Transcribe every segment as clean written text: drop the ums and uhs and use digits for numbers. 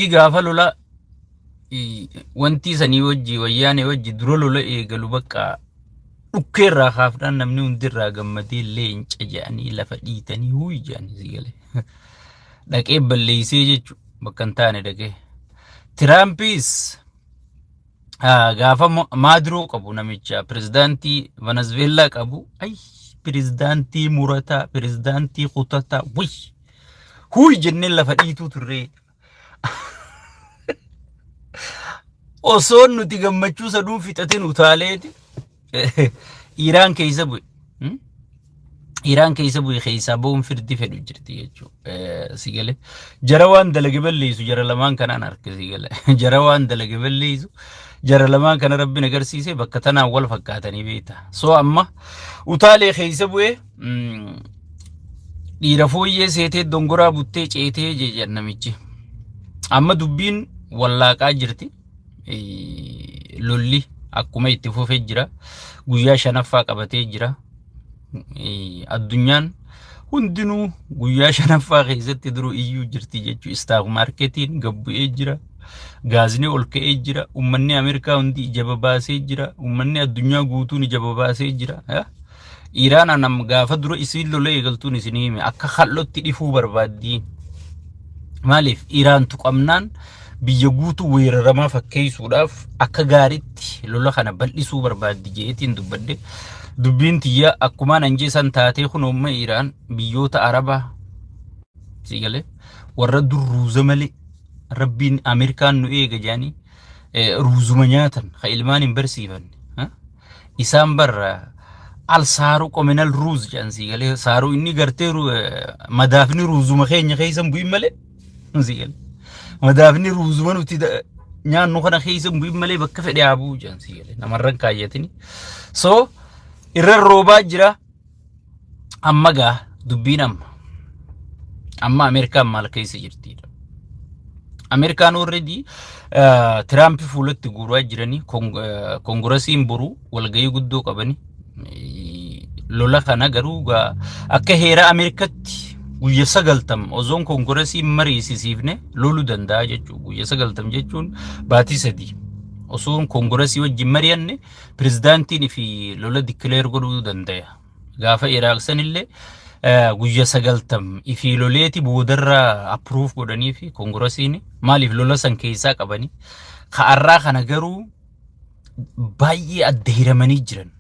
Gaafa lola wanti sanii wajji wayyaanee wajji dura lola eegalu bakka dhukkee irraa kaafnaan namni hundi irraa gammadee leenca jedhanii lafa dhiitanii huuyi jedhanii si galee. Dhaqee balleessee jechuudha bakka hin taane dhaqee. Tiraampis gaafa Maaduroo qabu, namicha pirezidaantii Venezuelaa qabu, ay pirezidaantii murataa, pirezidaantii kutataa, wuy huuyi jennee lafa dhiituu turree. Osoo nuti gammachuu saduu fixatin utaaleeti Iraan keessa bu'e. Iraan keessa bu'e, keessaa ba'uun firdi fedhu jirti jechuudha. Si galee. Jara waan dalage balleessu jara lamaan kanaan harka si gale. Jara waan dalage balleessu jara lamaan kana rabbiin agarsiise, bakka tanaan wal fakkaatanii beekta. So amma utaalee keessa bu'e, dhiira fooyyee seetee dongoraa buttee ceetee jedhan namichi. Amma dubbiin wallaaqaa jirti. Lolli akkuma itti fufee jira. Guyyaa shanaffaa qabatee jira. Addunyaan hundinuu guyyaa shanaffaa keessatti duruu iyyuu jirti jechuudha. Stock marketiin gad bu'ee jira. Gaazni ol ka'ee jira. Uummanni Ameerikaa hundi ija babaasee jira. Uummanni addunyaa guutuun ija babaasee jira. Iraan anam gaafa dura isiin lola eegaltuun isinii hime, akka kal'ootti dhifuu barbaaddi. Maaliif Iraan tuqamnaan biyya guutuu weeraramaa fakkeessuudhaaf akka gaariitti lola kana bal'isuu barbaaddi jeetiin dubbadde. Dubbiin tiyya akkumaan anjeesan taatee, kun amma Iraan biyyoota Arabaa si galee warra dur ruuza malee rabbiin Ameerikaan nu eega jedhanii ruuzuma nyaatan ka ilmaan hin barsiifanne. Isaan barra al saaruu qominal ruuz jedhan, si galee, saaruu inni gartee madaafni ruuzuma keenya keessa hin bu'in malee, si galee, madaafni ruuzuma nuti nyaannu kana keessa hin bu'in malee bakka fedhe haa bu'u jedhan, si galee, namarran kaayyatini. So irra roobaa jira. Amma gaa dubbiin amma Ameerikaan maal keessa jirtidha. Ameerikaan already Tiraamp fuulatti guuraa jiranii, koongirasiin boruu walgahii guddoo qabanii, lola kana garuu gaa akka heera Ameerikaatti guyya 90 osoon koongirasiin mariisisiifne loluu danda'a jechuudha. Guyya 90 jechuun baatii 3 osoon koongirasii wajjin mari'anne pirezidaantiin fi lola declare godhuu danda'a. Gaafa Iraaq sanillee guyya 90 ifii loleeti boodarra approve godhanii fi koongirasiin, maaliif lola san keessaa qabanii. Ka'arraa kana garuu baay'ee adda hiramanii jiran.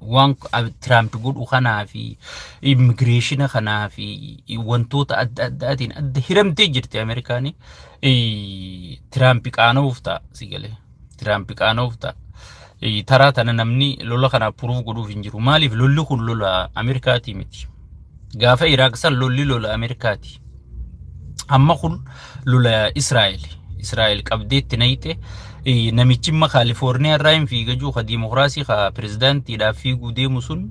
Waan Tiraamp godhu kanaa fi immigration kanaa fi wantoota adda addaatiin adda hiramtee jirti Ameerikaanii. Tiraamp qaana'uuf ta'a si galee. Tiraamp qaana'uuf ta'a. Taraa tana namni lola kana approve godhuuf hin jiru. Maaliif lolli kun lola Ameerikaatii miti. Gaafa Iraaq san lolli lola Ameerikaati. Amma kun lola Israa'el. Israa'el qabdeetti nayite, namichi imma Kaalifoorniyaa irraa hin fiiga jiru, ka diimokiraasii ka pirezidaantiidhaaf fiiguu deemu sun,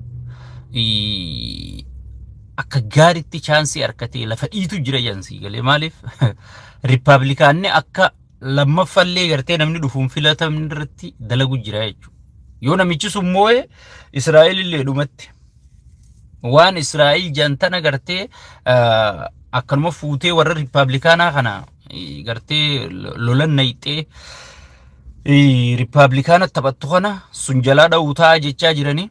akka gaariitti chance harkatee lafa dhiitu jira jansii galee. Maaliif riippaabilikaanni akka lammaffallee gartee namni dhufuun filatamni irratti dalagu jira jechuudha. Yoo namichi sun moo'e Israa'el illee dhumatti. Waan Israa'el jantana gartee akkanuma fuutee warra riippaabilikaanaa kana gartee lolan nayxee riippaabilikaana taphattu kana sun jalaa dha'uu ta'a jechaa jiranii.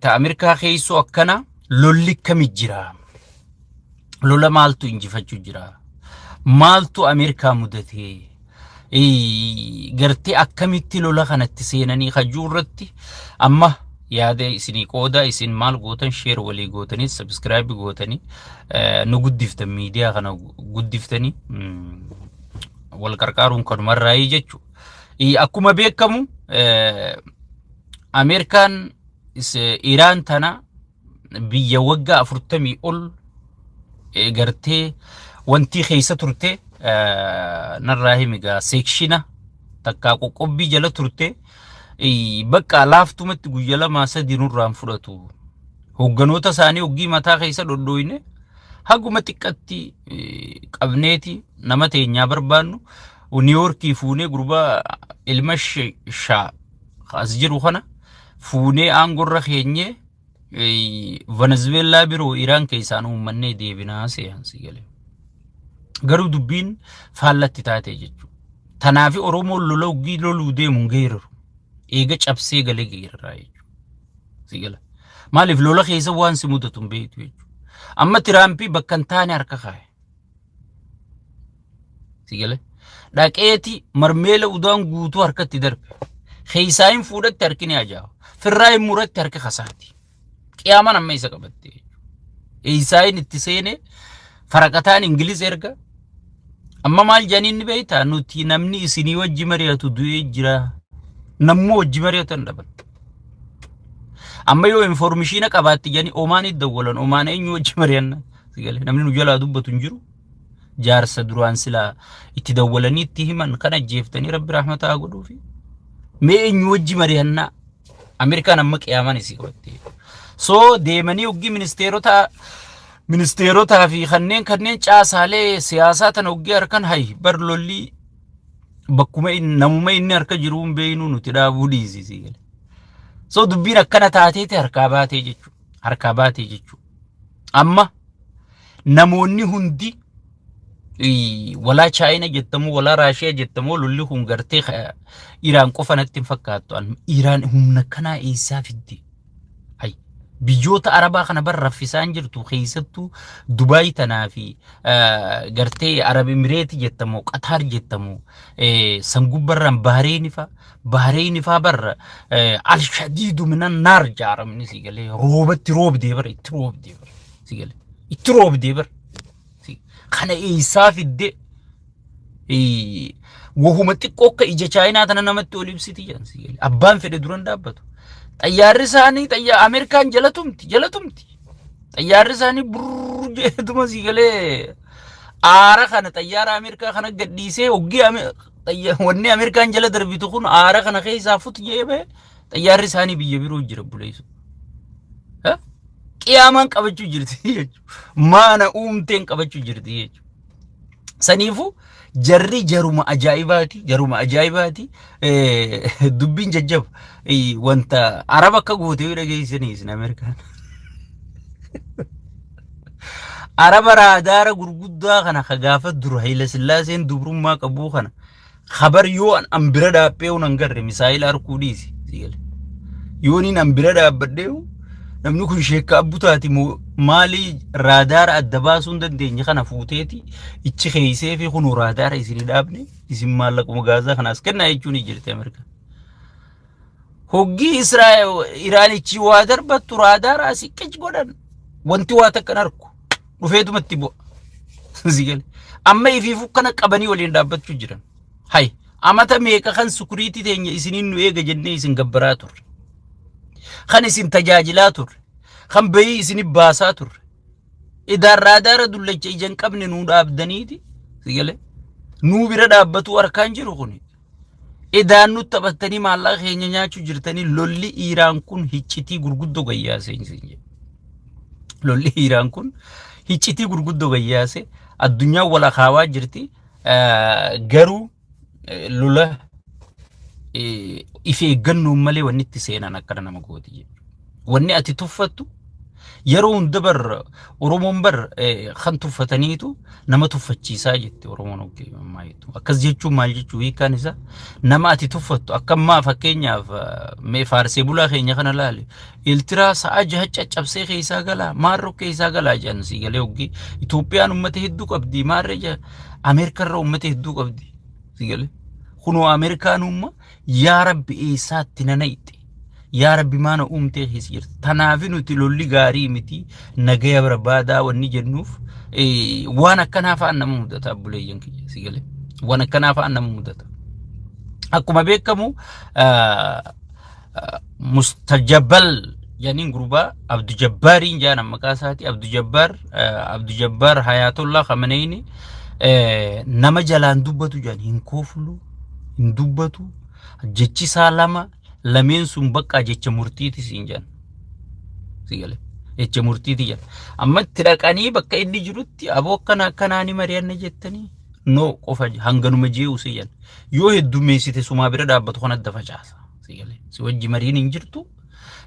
Ta Ameerikaa keessoo akkana lolli kami jira? Lola maaltu injifachuu jira? Maaltu Ameerikaa mudatee? Gartee akkamitti lola kanatti seenanii kajuu irratti amma yaada isinii qooda. Isin maal gootan? Share walii gootanii, subscribe gootanii nu guddiftan, miidiyaa kana guddiftanii wal qarqaaruun kanumarraayii jechuudha. Akkuma beekamu Ameerikaan Iraan tana biyya waggaa 40 ol gartee wanti keessa turte narraa himi gaa, sanction takkaa qoqqobbii jala turte, bakka laaftumatti guyya lamaa sadi nurraan fudhatu. Hoogganoota isaanii hoggii mataa keessa dhodhooyne haguma xiqqatti qabneeti nama teenyaa barbaannu Niiwoorkii fuunee gurbaa ilma shaa as jiru kana fuunee aangorra keenyee Venezuelaa biroo Iraan keessaan uummannee deebinaa seehan si galee. Garuu dubbiin faallatti taate jechuudha. Tanaafi Oromoon lola hoggii loluu deemu hin geeraru. Eega cabsee galee geeraraa jechuudha. Si gala. Maaliif lola keessa waan si mudatu hin beektu jechuudha. Amma Tiraampii bakka hin taane harka kaa'e. Si gala. Dhaqeeti marmeela udaan guutuu harkatti darbe. Keessaa hin fuudhatti harki ni ajaa'a. Firraa hin muratti harki kasaati. Qiyaamaan amma isa qabatte jechuudha. Eessaayin itti seene faraqataan Ingiliz erga. Amma maal jedhanii inni beektaa nuti namni isinii wajji mari'atu du'ee jira. Nammoo wajji mari'atan dhaban. Amma yoo informishiina qabaatti jedhanii Omaanitti dawwalan Omaan eenyu wajji mari'anna. Namni nu jalaa dubbatu hin jiru. Jaarsa duraan silaa itti dawwalanii itti himan kan ajjeeftanii rabbi rahmata haa godhuufi. Mee eenyu wajji mari'annaa? Ameerikaan amma qiyaamaan isii qabatte. So deemanii hoggii ministeerotaa fi kanneen caasaalee siyaasaa tana hoggii harkan hay bar lolli bakkuma namuma inni harka jiru hin beeknu nuti dhaabuu dhiisisi. So dubbiin akkana taateeti harkaa baatee jechuudha. Harkaa baatee jechuudha. Amma namoonni hundi walaa Chaayina jettamu walaa Raashiyaa jettamu lolli kun gartee Iraan qofa natti hin fakkaattu. Iraan humna kanaa eessaa fidde? Hay biyyoota Arabaa kana bar raffisaan jirtu keessattuu Dubaay tanaa fi gartee Arab Emireeti jettamu Qataar jettamu san gubbarraan Bahreeni fa'a Bahreeni fa'a bar al-shadiidu minan naar jaaramni si galee roobatti roobdee bar itti roobdee bar si galee itti roobdee bar kana eessaa fidde wahuma xiqqoo akka ija chaayinaa tana namatti ol ibsiti jedhan si galee abbaan fedhe duran dhaabbatu. Xayyaarri isaanii xayyaa Ameerikaan jalatumti jalatumti. Xayyaarri isaanii burr jedhetuma si galee aara kana xayyaara Ameerikaa kana gadhiisee hoggii wanni Ameerikaan jala darbitu kun aara kana keessaa fut jedhee bahe xayyaarri isaanii biyya biroo jira buleessu. Qiyaamaan qabachuu jirti jechuudha. Maana uumteen qabachuu jirti jechuudha. Saniifuu jarri jaruma ajaa'ibaati jaruma ajaa'ibaati dubbiin jajjaba wanta araba akka goote yoo dhageessanii isin Ameerikaan. Araba raadaara gurguddaa kana ka gaafa dura Hayila Sillaaseen dubrummaa qabuu kana kabar yoo an bira dhaabbee nan garre misaayila arkuu dhiisi. Yoo niin an bira dhaabbadhee namni kun sheekka abbutaati moo maalii raadaara adda baasuu hin dandeenye kana fuuteeti ichi keeysee fi kunuu raadaara isin dhaabne isin maallaquma gaazaa kanaas kennaa jechuun ni jirti Ameerikaan. Hoggii Israa'el Iraanichi waa darbattu raadaara asii qic godhan wanti waa takka hin arku dhufeetumatti bu'a. Si gale. Amma ifiifuu kana qabanii waliin dhaabbachuu jiran. Hay amata meeqa kan sukuriitii teenya isiniin nu eega jennee isin gabbaraa turre. Kan isin tajaajilaa turre. Kan bayii isin baasaa turre. Idaan raadaara dullacha ija hin qabne nuu dhaabdaniiti. Si gale. Nuu bira dhaabbatuu harkaan jiru kuni. Idaan nu taphattanii maallaqa keenya nyaachuu jirtanii lolli Iiraan kun hiccitii gurguddoo gayyaasee isin jedhe. Lolli Iiraan kun hiccitii gurguddoo gayyaasee addunyaan wal akaawaa jirti. Garuu lola if eeggannoon malee wanni itti seenan akkana nama gooti jechuudha. Wanni ati tuffattu yeroo hunda bar Oromoon bar kan tuffataniitu nama tuffachiisaa jetti Oromoon oggee ammaa jettu. Akkas jechuun maal jechuu hiikkaan isaa nama ati tuffattu akka ammaa fakkeenyaaf mee faarsee bulaa keenya kana laali. Eeltiraa sa'a jaha caccabsee keessaa galaa maarroo keessaa galaa jedhan sii galee oggee Itoophiyaan uummata hedduu qabdi maarree jaha Ameerikarra uummata hedduu qabdi sii galee. Kunoo Ameerikaan uumma yaa rabbi eessaatti nana itti. Yaa rabbi maana uumtee keessa jirta. Tanaafi nuti lolli gaarii miti nagaya barbaadaa wanni jennuuf waan akkanaa fa'aan nama mudata abbuleeyyan kiyya si galee. Waan akkanaa fa'aan nama mudata. Akkuma beekamu Mustajabal jedhaniin gurbaa Abdu Jabbaariin jedhan maqaa isaati Abdu Jabbaar Abdu Jabbaar Hayatollah Khameneini nama jalaan dubbatu jedhan hin kooflu hin dubbatu jechi isaa lama lameen sun bakka jecha murtiiti siin jedhan. Si galee jecha murtiiti jedhan. Amma itti dhaqanii bakka inni jirutti aboo akkana akkanaa ni mari'anna jettanii no qofa hanganuma jee'u si jedhan. Yoo heddummeessite sumaa bira dhaabbatu kan adda facaasa. Si galee si wajji mariin hin jirtu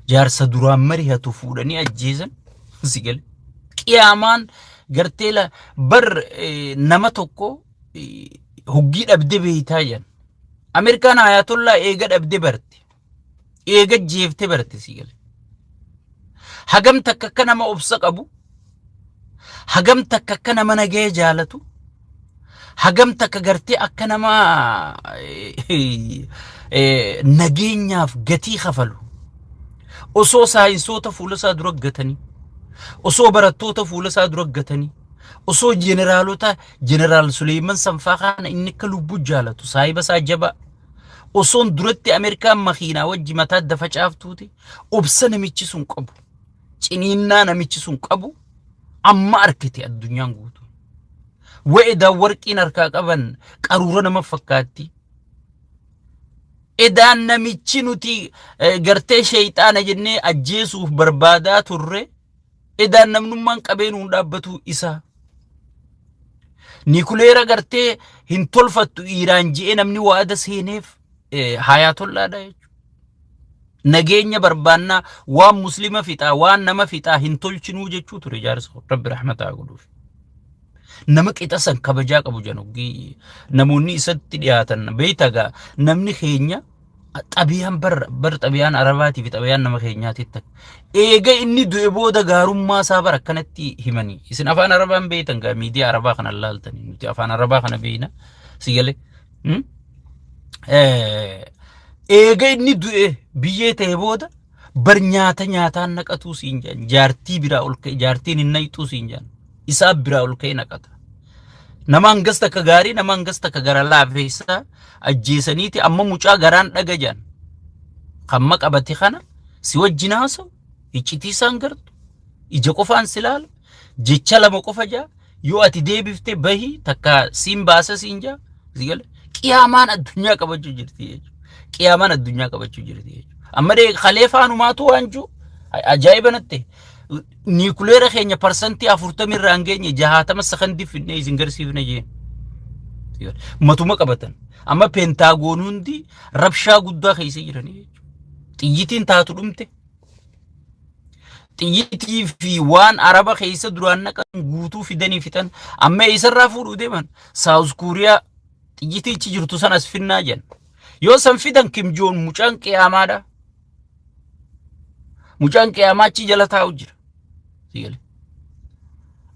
jaarsa duraan marihatu fuudhanii ajjeesan si galee. Qiyaamaan Gartee la bar nama tokko hoggii dhabde beeytaa jedhan. Ameerikaan Ayatollaa eega dhabde barte. Eega jeeftee barte si gale. Hagam takka akka nama obsa qabu, hagam takka akka nama nagaya jaalatu, hagam takka gartee akka nama nageenyaaf gatii kafalu. Osoo saayinsoota fuula isaa dura gatanii, osoo barattoota fuula isaa dura gatanii, osoo jeneraalota, jeneraal Suleeman Sanfaa kana inni akka lubbuu jaalatu, saahiba isaa jabaa, osoon duratti Ameerikaan makiinaa wajji mataa dafa caaftuuti, obsa namichi sun qabu, ciniinnaa namichi sun qabu amma arkite addunyaan guutuu. Wa'edaa warqiin harkaa qaban qaruura nama fakkaatti. Edaan namichi nuti gartee sheeyxaana jennee ajjeesuuf barbaadaa turre, edaan namnummaan qabee nuun dhaabbatu isa. Nikuleera gartee hin tolfattu Iiraan je'ee namni waada seeneef Ayatollaadha jechuudha. Nageenya barbaannaa, waan muslima fixaa, waan nama fixaa hin tolchinuu jechuu ture jaarsa, Rabbi rahmataa godhuuf. Nama qixa san kabajaa qabu januggii namoonni isatti dhiyaatan beeyta gaa. Namni keenya xabiyaan bar bar xabiyaan Arabaatii fi xabiyaan nama keenyaatitti takka. Eega inni du'e booda gaarummaa isaa bara akkanatti himanii. Isin afaan Arabaan beeytan gaa, miidiyaa Arabaa kana laaltanii, nuti afaan Arabaa kana beeyna si galee. Eega inni du'e biyyee ta'e booda bar nyaata nyaataan naqatuu siin jedhan, jaartii biraa ol ka'e, jaartiin hin naqxuu siin jedhan, isaa biraa ol ka'e naqata. Nama hangas takka gaarii, nama hangas takka gara laafeessaa ajjeesaniiti amma mucaa garaan dhaga jedhan. Kamma qabate kana si wajjin haasa'u, iccitii isaan gartu, ija qofaan si ilaala, jecha lama qofa jaa, yoo ati deebifte bahii takka siin baasa siin jaa, si gala. Qiyaamaan addunyaa qabachuu jirti jechuudha. Qiyaamaan addunyaa qabachuu jirti jechuudha. Amma dee kaleefaanumaatu waan jiru ajaa'iba natti. Niikuleera keenya 40% irraa hin geenye, 60 sakandii fidnee isin garsiifne jeen. Matuma qabatan. Amma Peentaagoon hundi rabshaa guddaa keessa jiranii jechuudha. Xiyyitiin taatu dhumte. Xiyyitii fi waan Araba keessa duraan naqan guutuu fidanii fixan. Amma eessarraa fuudhuu deeman? Saawuz Kuuriyaa xiyyitiichi jirtu san as finnaa jedhan. Yoo san fidan Kim Joon mucaan qiyaamaadha. Mucaan qiyaamaa achi jala taa'u jira.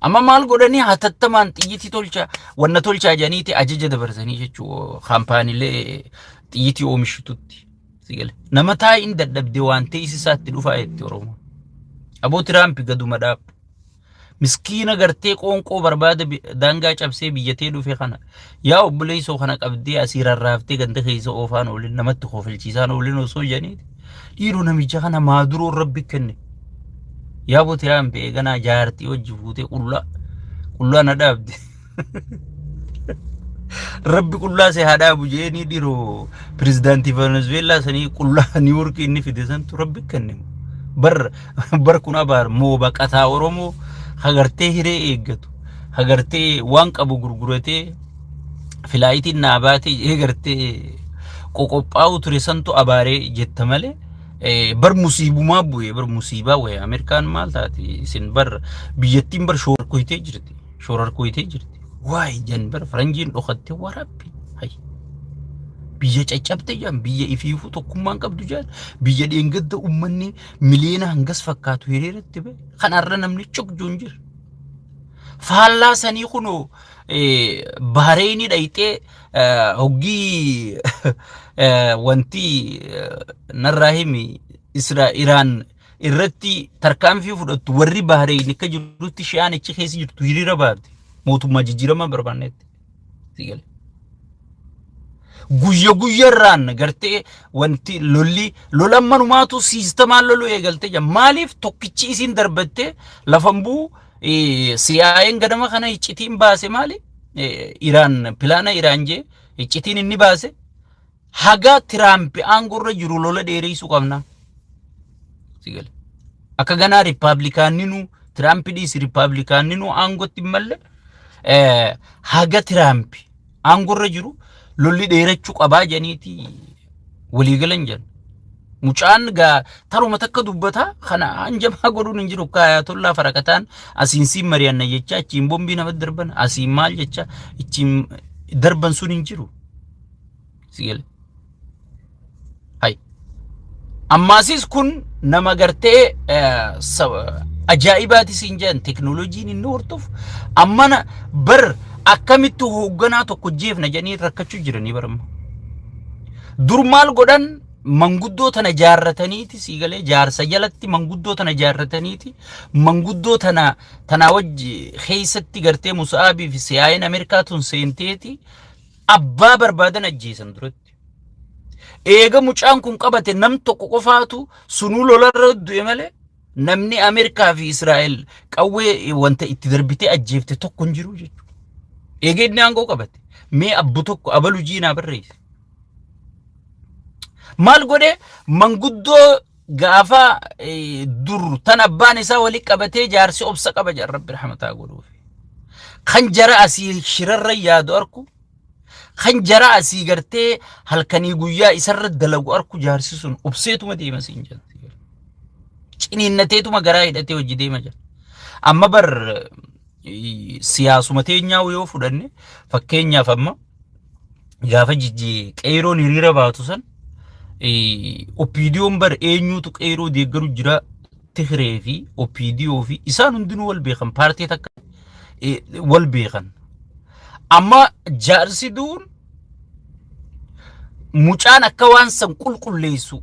Amma maal godhanii? Hatattamaan xiyyitii tolchaa, wanna tolchaa jedhaniiti ajaja dabarsanii jechuu kaampaaniilee xiyyitii oomishitutti. Nama taa'iin dadhabde waan ta'e isaatti dhufaa jetti Oromoo. Aboo, Tiraampi gaduma dhaab. Miskiina gartee qoonqoo barbaada daangaa cabsee biyyatee dhufe kana. Yaa obboleessoo, kana qabdee asii rarraaftee ganda keessa oofaan oolin, namatti kofalchiisaan oolin osoo jedhaniiti. Dhiiroo, namicha kana maaduroon Rabbi kenne. Yaa boo, Tiraampi eeganaa jaartii hojii fuutee qullaa qullaa na dhaabde. Rabbi qullaa si haa dhaabu jeeni dhiiroo, pirezidaantii Venezuelaa sanii qullaa Niiwoorkii inni fide santu Rabbi kenne. Bar bar kun abaar moo baqataa Oromoo hagartee hiree eeggatu, hagartee waan qabu gurguratee flightiin naa baatee eegartee qoqophaa'u ture santu abaaree jetta malee, bar musiibumaa bu'e, bar musiibaa waye. Ameerikaan maal taate isin? Bar biyyattiin bar shoorkoytee jirti, shoorarkoytee jirti. Waay jan, bar faranjiin dhokatte warabbi hay biyya caccabte jan, biyya ifiifuu tokkummaan qabdu jan, biyya dheengadda ummanni miliyoona hangas fakkaatu hiriiratti ba'e kanarra namni cukjuun jira. Faallaa sanii kunoo Bahareenii dhayxee hoggii wanti narraa himi Isra Iraan irratti tarkaanfii fudhattu, warri Bahareen akka jirutti shi'aan achi keessa jirtu hiriira baate, mootummaa jijjiiramaa barbaannetti. Guyya guyyarraan gartee wanti lolli lolan manumaatu siistamaan loluu eegalte jira. Maaliif tokkichi isiin darbattee lafan bu'u? CIA'n ganama kana iccitiin baase maali? Iraan pilaana Iraan jee iccitiin inni baase, haga Tiraamp aangorra jiru lola dheereessuu qabna. Akka ganaa Riippaabilikaanninuu, Tiraamp dhiisi, Riippaabilikaanninuu aangootti hin malle, haga Tiraamp aangorra jiru lolli dheerachuu qabaa jedhaniiti waliigalan jedhan. Mucaan gaa taruma takka dubbata kana hanjamaa godhuun hin jiru. Kaayatollaa faraqataan asiin siin mari'anna jecha achiin bombii nama darban, asiin maal jecha ittiin darban sun hin jiru. Sigale. Hay. Ammaasis kun nama gartee ajaa'ibaati siin jedhan, teknooloojiin inni hordofu ammana bar akkamitti hoogganaa tokko jeefna jedhanii rakkachuu jiranii baramma. Dur maal godhan? Manguddoo tana jaarrataniiti, sii galee, jaarsa jalatti manguddoo tana jaarrataniiti, manguddoo tana tanaa wajji keessatti gartee Musaabii fi siyaa'een Ameerikaa tun seenteeti abbaa barbaadan ajjeesan duratti. Eega mucaan kun qabate nam tokko qofaatu sunuu lolarra du'e malee namni Ameerikaa fi Israa'el qawwee wanta itti darbitee ajjeefte tokko hin jiru jechuudha. Eega inni aangoo qabate mee abbu tokko abalu jiinaa barreesse. Maal godhe? Manguddoo gaafa dur tan abbaan isaa wali qabatee jaarsi obsa qaba jedhan, Rabbi rahmataa godhuuf. Kan jara asii shirarra yaadu arku, kan jara asii gartee halkanii guyyaa isarra dalagu arku, jaarsi sun obseetuma deema siin jedhan. Ciniinnateetuma garaa hidhatee hojii deema jira. Amma bar siyaasuma teenyaa yoo fudhanne, fakkeenyaaf amma gaafa jijji qeeroon hiriira baatu san OPDOn bar eenyuutu qeeroo deeggaru jira? Tigiree fi OPDO fi isaan hundinuu wal beekan, paartii takka wal beekan. Amma jaarsi duun mucaan akka waan san qulqulleessu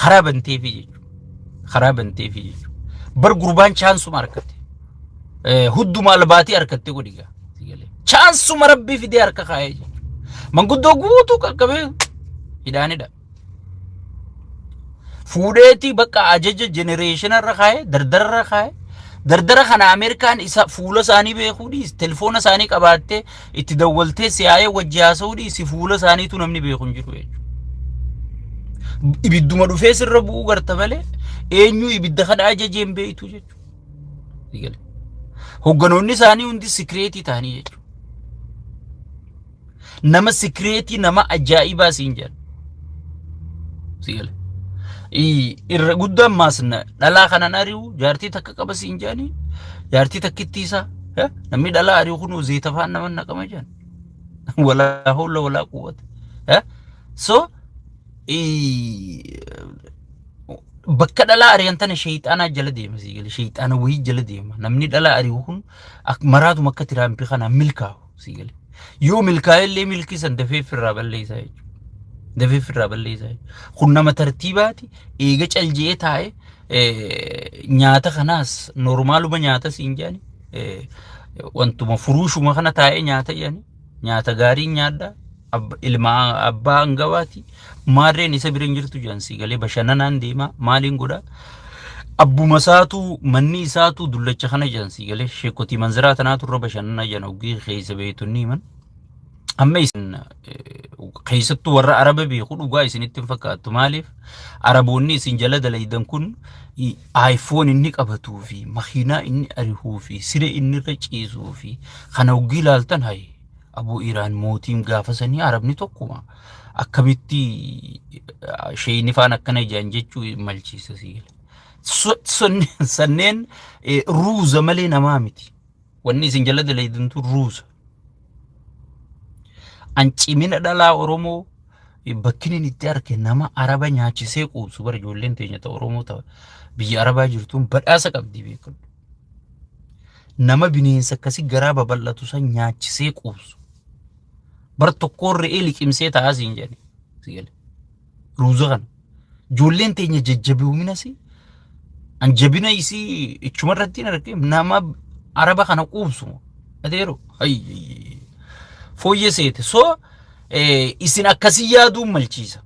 karaa banteefi jechuudha. Karaa banteefi jechuudha. Bar gurbaan chaansuma harkate. Hudduma albaatii harkatte godhi gaa. Chaansuma Rabbii fidee harka kaa'ee jechuudha. Manguddoo guutuu qaqqabee hidhaanidha. Fuudheetii bakka ajaja jenereeshinarra kaa'ee, dardararra kaa'ee, dardara kana Ameerikaan isa fuula isaanii beekuu dhiisi, telefoona isaanii qabaattee itti dawwaltee siyaa'ee wajji haasa'uu dhiisi, fuula isaaniitu namni beeku hin jiru jechuudha. Ibidduma dhufee sirra bu'uu garta malee eenyu ibidda kana ajajee hin beektu jechuudha. Hogganoonni isaanii hundi secret ta'anii jechuudha. Nama secret, nama ajaa'ibaa siin jedhan. Sigale. Irra guddaan maasna dhalaa kanan ari'u jaartii takka qaba siin jedhanii, jaartii takkitti isaa namni dhalaa ari'u kun zeeta faan nama naqama jedhan. Walaa hawla walaa quwwata. So bakka dhalaa ari'an tana sheexaanaa jala deema, sigale, sheexaana wayii jala deema. Namni dhalaa ari'u kun maraatuma akka Tiraampii kanaan milkaa'u, sigale. Yoo milkaa'ellee milkii san dafee ofirraa balleessaa jechuudha. Dafee ofirraa balleessaa jechuudha. Kun nama tartiibaati, eega calje'ee taa'ee nyaata kanaas noormaaluma nyaata siin jedhani, wantuma furuushuma kana taa'ee nyaata jedhani, nyaata gaarii nyaadha, ilma abbaa hangawaati, maarreen isa bira hin jirtu jedhan, sii galee, bashannanaan deema, maaliin godha, abbuma isaatu manni isaatu dullacha kana jedhan, sii galee, sheekotii manziraa tanaatu irra bashannana jedhan oggii keessa beeytonni himan. Amma isin keessattuu warra Araba beeku dhugaa isinitti hin fakkaattu. Maaliif? Araboonni isin jala dalaydan kun iPhone inni qabatuu fi makiinaa inni arihuu fi siree inni irra ciisuu fi kana oggii ilaaltan, hayi abuu Iraan mootiin gaafa sanii Arabni tokkuma akkamitti sheeyni faan akkana ijaan jechuu malchiisa siila. Sanneen ruuza malee namaa miti. Wanni isin jala dalaydantu ruuza. An cimina dhalaa Oromoo bakki inni itti arge nama Araba nyaachisee quubsu bara ijoolleen teenya ta Oromoo ta biyya Arabaa jirtuun badhaasa qabdi beekadhu. Nama bineensa akkasii garaa babal'atu san nyaachisee quubsu. Bar tokkoon re'ee liqimsee ta'aa siin jedhani. Si gale. Ruuza kana. Ijoolleen teenya jajjabeeminasi an jabina isii ichuma irratti hin arge, nama Araba kana quubsu. Adeero. Fooyyee seete. So isin akkasii yaaduun malchiisa.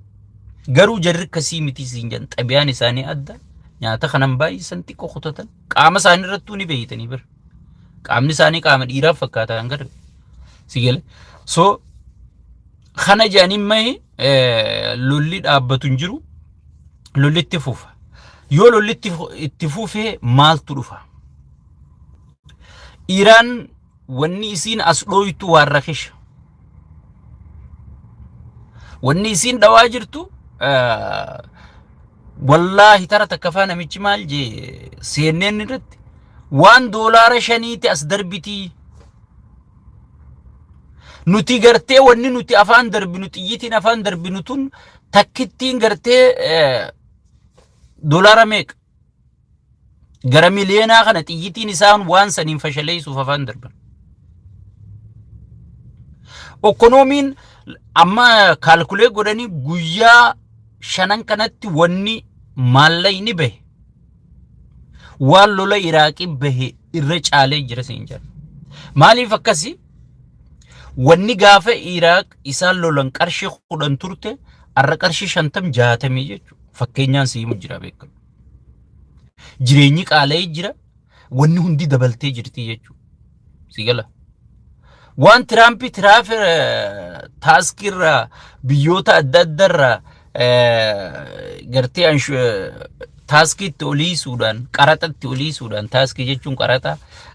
Garuu jarri akkasii miti siin jedhan, xabiyaan isaanii adda. Nyaata kanan baay'isan, xiqqoo kutatan. Qaama isaanii irrattuu ni beeytanii bira. Qaamni isaanii qaama dhiiraaf fakkaata kan garre. Si gale. So kana jedhanii mahi lolli dhaabbatu hin jiru. Lolli itti fufa. Yoo lolli itti fufee maaltu dhufa? Iraan wanni isiin as dhooytu waan rakisha. Wanni isiin dhawaa jirtu Wallaahi, tara takka faa namichi maal jee CNN irratti, waan $5ti as darbitii. Nuti gartee wanni nuti afaan darbinu, xiyyitiin afaan darbinu tun takkittiin gartee doolaara meeqa? Gara miliyeenaa kana xiyyitiin isaan waan saniin fashaleessuuf afaan darban. Economyn amma calculate godhanii guyyaa shanan kanatti wanni maallaqni bahe waan lola Iraaqii bahe irra caalee jira siin jedha. Maaliif akkasi? Wanni gaafa Iraaq isaan lolan qarshii 10 turte har'a qarshii 50, 60 jechuudha. Fakkeenyaan si himu jira, beekamu. Jireenyi qaala'ee jira. Wanni hundi dabaltee jirti jechuudha. Si gala. Waan Tiraampi tariff taaskirraa biyyoota adda addaarraa gartee taaskiitti oliisuudhaan, qaraxatti oliisuudhaan, taaskii jechuun qaraxa,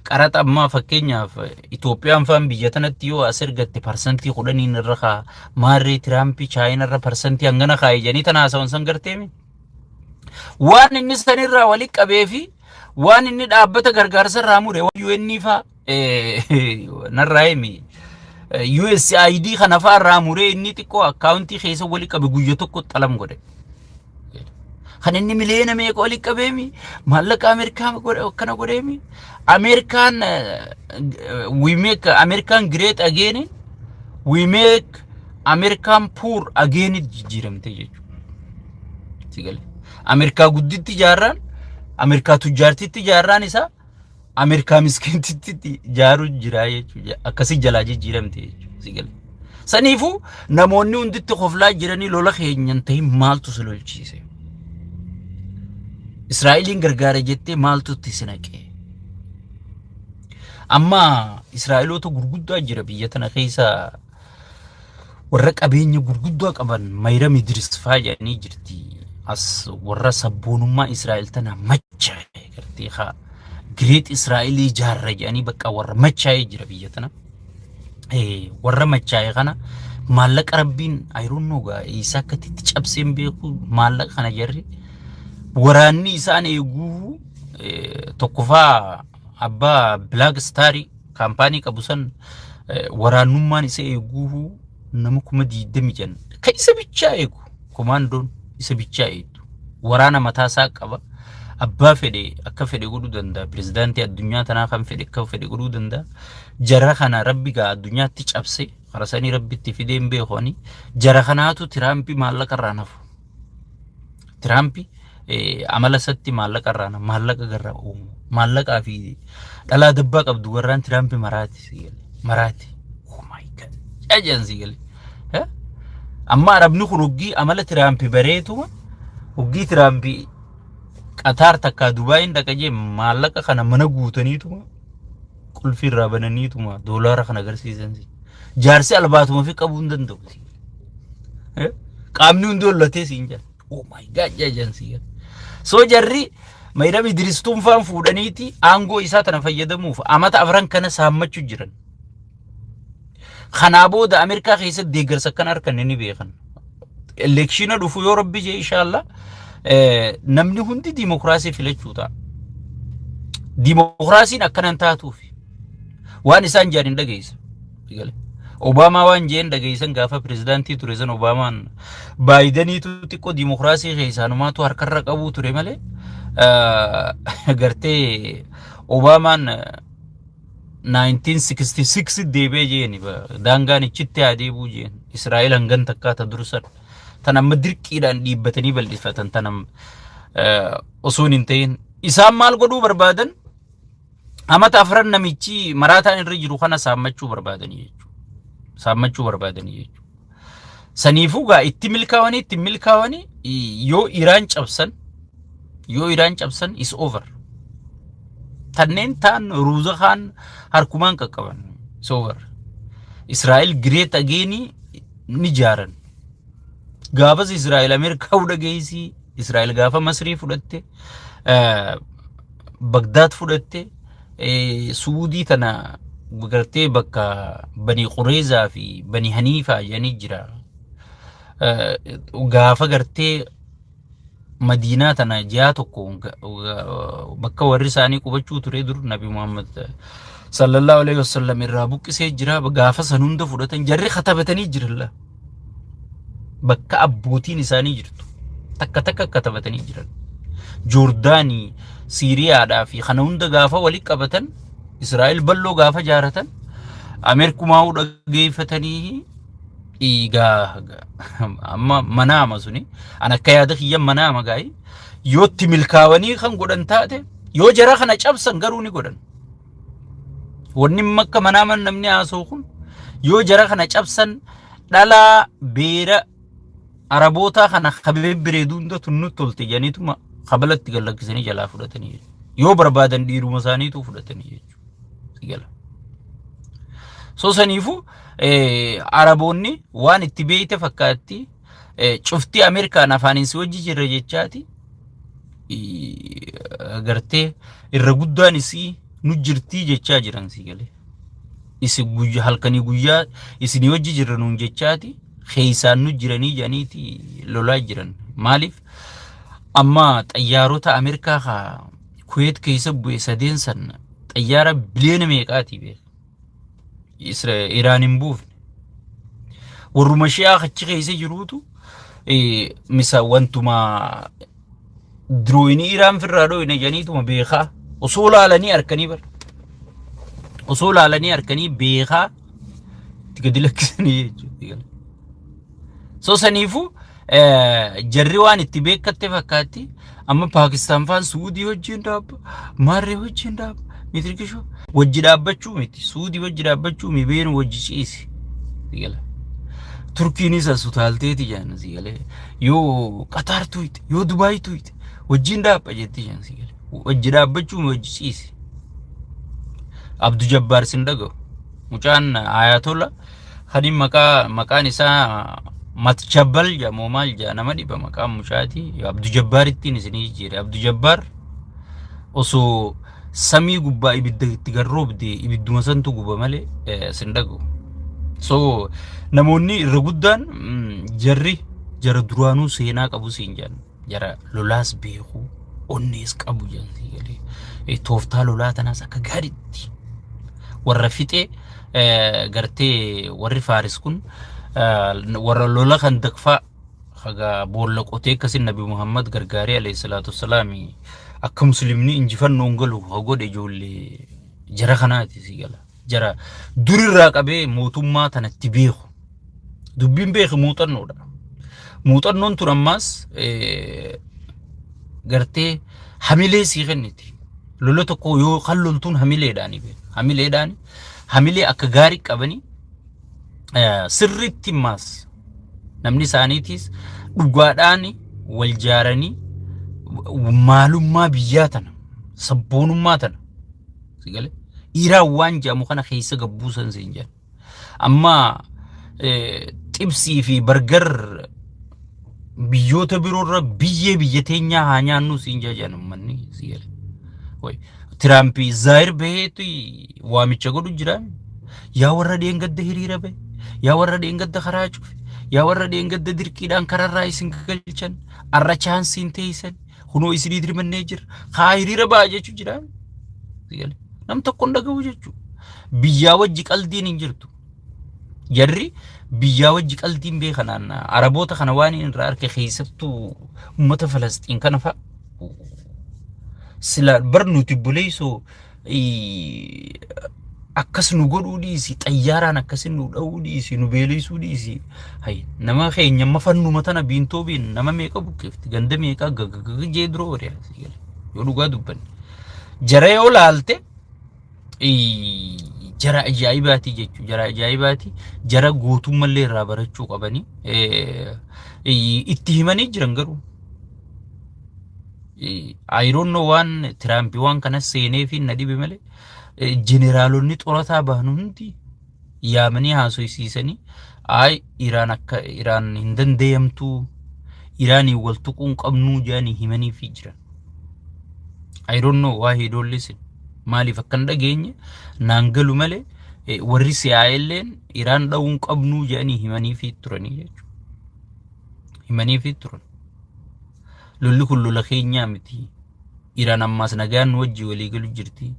qaraxa ammaa fakkeenyaaf Itoophiyaan faan biyya tanatti yoo as ergatte 10%n irra kaa, maarree Tiraampii Chaayinarra parsantii hangana kaa'e jedhanii tana haasawan san garteemi. Waan inni sanirraa walitti qabee fi waan inni dhaabbata gargaarsa irraa mure, UN faa narraa himi, USAID kana faa irraa muree, inni xiqqoo akkaawuntii keessa walitti qabe guyya tokko xalam godhe. Kan inni miliyoona meeqa walitti qabeemi, maallaqa Ameerikaa akkana godheemi. Ameerikaan "We make American great again, we make American poor again" jijjiiramte jechuudha. Si galee. Ameerikaa gudditti ijaarraan, Ameerikaa tujjaartitti ijaarraan isaa Ameerikaa miskiintitti ijaaruu jira jechuudha. Akkasii jalaa jijjiiramte jechuudha. Si galee. Saniifuu namoonni hunditti koflaa jiranii lola keenyan ta'in maaltu si lolchiise? Israa'eliin gargaara jettee maaltu itti si naqee? Amma Israa'eloota gurguddaa jira biyya tana keessa, warra qabeenya gurguddaa qaban, Mayram Idris faa jedhanii jirti. As warra sabboonummaa Israa'el tana machaa'e, gartee haa Great Israa'elii ijaarra jedhanii bakka warra machaa'ee jira biyya tana. Warra machaa'e kana maallaqa rabbiin ayiroonnoo gaa isaa akka itti cabseen beeku, maallaqa kana jarri waraanni isaan eeguu tokkoffaa abbaa Black Star kaampaanii qabu san waraannummaan isa eeguu nama 25,000 kan isa bichaa eegu, komaandoon isa bichaa eegdu, waraana mataa isaa qaba. Abbaa fedhe akka fedhe godhuu danda'a. Pirezidaantii addunyaa tanaa kan fedhe akka fedhe godhuu danda'a. Jara kana rabbi gaa addunyaatti cabse karasanii rabbitti fidee hin beekani. Jara kanaatu Tiraampi maallaqa irraa nafu. Tiraampi amala isatti maallaqa irraa maallaqa garraa uumu. Maallaqaa fi dhalaa dabbaa qabdu warraan Tiraampi maraati si galee. Maraati. Oh my God. Jajaan si galee. Amma Arabni kun hoggii amala Tiraampi bareetuma, hoggii Tiraampi Qataar takkaa Dubaayin dhaqa jee, maallaqa kana mana guutaniituma qulfii irraa bananiituma doolaara kana agarsiisan. Jaarsi albaatuma fi qabuu hin danda'u. Qaamni hundi hollatee siin jedha. Oh my God, jajaan si jedha. So jarri Mayram Idristuun faan fuudhaniiti aangoo isaa tana fayyadamuuf amata 4 kana saammachuu jiran. Kanaa booda Ameerikaa keessatti deeggarsa akkan harkanne ni beekan. Election dhufu yoo rabbi jee, inshallah, namni hundi diimokiraasii filachuu ta'a. Diimokiraasiin akkanan taatuufi waan isaan jedhan hin dhageessa. Obaamaa waan jeen dhageessan gaafa pirezidaantii ture san. Obaamaan Baayidaniitu xiqqoo diimokiraasii keessaanumaatu harkarra qabuu ture malee, gartee Obaamaan 1966 deebi'ee jeeni, daangaan ichitti haa deebi'u jeen. Israa'el hangan takkaa ta dursan tan amma dirqiidhaan dhiibbatanii bal'ifatan tan osoo hin ta'in, isaan maal godhuu barbaadan? Amata 4 namichi maraataan irra jiru kana saammachuu barbaadanii jechuudha. Saammachuu barbaadanii jechuudha. Saniifuu gaa itti milkaa'anii yoo Iraan cabsan, yoo Iraan cabsan is over. Tanneen ta'an ruuza kaan harkumaan qaqqaban, is over. Israa'el great again ni jaaran. Gaafas Israa'el Ameerikaa dhageessii, Israa'el gaafa Masrii fudhatte, Bagdaad fudhatte, Suudii tana gartee bakka Bani Qureezaa fi Bani Haniifaa jedhanii jira. Gaafa gartee Madiinaa tana ji'a tokko bakka warri isaanii qubachuu ture dur Nabi Muhammad sallallahu alaihi wasallam irraa buqqisee jira. Gaafa san hunda fudhatan, jarri katabatanii jiran, bakka abbootiin isaanii jirtu takka takka katabatanii jiran. Joordaanii, Siiriyaadhaa fi kana hunda gaafa walitti qabatan, Israa'el bal'oo gaafa jaaratan, Ameerikumaa dhageeffatanii egaa amma manaama suni an akka yaada kiyya manaama gaayi yootti milkaawanii kan godhan taate, yoo jara kana cabsan garuu ni godhan. Wanni akka manaaman namni haasa'u kun, yoo jara kana cabsan, dhalaa beera Arabootaa kana kabee bireedu hunda tunnutti tolte jedhaniituma kabalatti gallakkisanii jalaa fudhatanii jechuudha. Yoo barbaadan dhiiruma isaaniitu fudhatanii jechuudha. Gala. So saniifuu Araboonni waan itti beeyte fakkaatti, cuftii Ameerikaan afaaniin si wajji jirra jechaati, gartee irra guddaan isii nu jirtii jechaa jiran si galee. Isi guyyaa halkanii guyyaa isinii wajji jirra nuun jechaati, keessaan nu jiranii jedhaniiti lolaa jiran. Maaliif amma xayyaarota Ameerikaa haa Kuweet keessa bu'e sadeen san xayyaara biliyoona meeqaati beeka. Iraan hin buufne. Warruma shi'aa achi keessa jiruutu misa wantuma dirooyinii Iraan firraa dhooyine jedhaniituma beekaa osoo laalanii harkanii bara. Osoo laalanii harkanii beekaa itti gadi lakkisanii jechuudha. So saniifuu jarri waan itti beekatte fakkaatti, amma Paakistaan faan Suudii wajjin dhaabba, Maarree wajjin dhaabba, mitirkishoo wajji dhaabbachuu miti, Suudii wajji dhaabbachuu mi beenu wajji ciisi. Turkiinis as utaalteeti jaan si galee, yoo Qataar tuyte, yoo Dubaay tuyte, wajjin dhaabba jetti jaan si galee, wajji dhaabbachuu mi wajji ciisi. Abdu Jabbaar sin dhaga'u. Mucaan Ayatollah kan maqaan isaa Matjabbal jedhamu maal jedha, nama dhiba maqaan mucaati. Abdu Jabbaarittiin isinii jijjiire. Abdu Jabbaar osoo samii gubbaa ibidda itti garroobde, ibidduma santu guba malee sin dhaga'u. So namoonni irra guddaan jarri jara duraanuu seenaa qabu siin jedhan, jara lolaas beeku, onnees qabu jedhan sii galee, tooftaa lolaa tanaas akka gaariitti warra fixee, gartee warri Faaris kun warra lola kan daqfaa haga boolla qotee akkasin Nabi Muhammad gargaaree alayhi salaatu wassalaami akka muslimni injifannoon galu haa godhe, ijoollee jara kanaati si gala. Jara durirraa qabee mootummaa tanatti beeku. Dubbiin beeku muuxannoodha. Muuxannoon tun ammaas gartee hamilee sii kenniti. Lola tokko yoo kan loltuun hamileedhaani beeku. Hamileedhaani, hamilee akka gaarii qabanii, sirriitti maas namni isaaniitis dhugaadhaan wal jaaranii, maalummaa biyyaa tana, sabboonummaa tana si galee, Iraan waan jedhamu kana keessa gabbuusan siin jedhan. Amma xibsii fi burger biyyoota biroorra biyyee biyya teenyaa haa nyaannu siin jedhan uummanni si galee. Tiraampii zaayir baheetu waamicha godhu jira. Yaa warra dheengadda hiriira bahe, yaa warra dheengadda karaa cufe, yaa warra dheengadda dirqiidhaan kararraa isin galchan, arra chaansiin teessan, kunoo isinii dirmannee jira, haa hiriira ba'a jechuu jira. Nam tokko hin dhaga'u jechuudha. Biyyaa wajji qaldiin hin jirtu. Jarri biyyaa wajji qaldiin beekanaan Araboota kana waan inni irraa arge, keessattuu uummata Falasxiin kana fa'a. Sila bar nuti buleessoo akkas nu godhuu dhiisi, xayyaaraan akkasin nu dha'uu dhiisi, nu beeleessuu dhiisi. Hay, nama keenya amma fannuma tana biintoo biin nama meeqa buqqeefti, ganda meeqa gagagaga jee dura oole yoo dhugaa dubbanne. Jara yoo laalte jara ajaa'ibaati jechuudha. Jara ajaa'ibaati. Jara gootummallee irraa barachuu qabanii itti himanii jiran garuu. I don't know waan Tiraampi waan kana seenee fi na dhibe malee, jeneraalonni xorataa bahan hundi yaamanii haasofsiisanii, ay Iraan akka Iraan hin danda'amtu, Iraanii wal tuquu hin qabnuu jedhanii himanii fi jiran. I don't know why he don't listen. Maaliif akka hin dhageenye naan galu malee, warri si'aa illeen Iraan dha'uu hin qabnuu jedhanii himanii fi turanii jechuudha. Himaniifi turan. Lolli kun lola keenyaa miti. Iraan ammaas nagaan nu wajji walii galu jirti.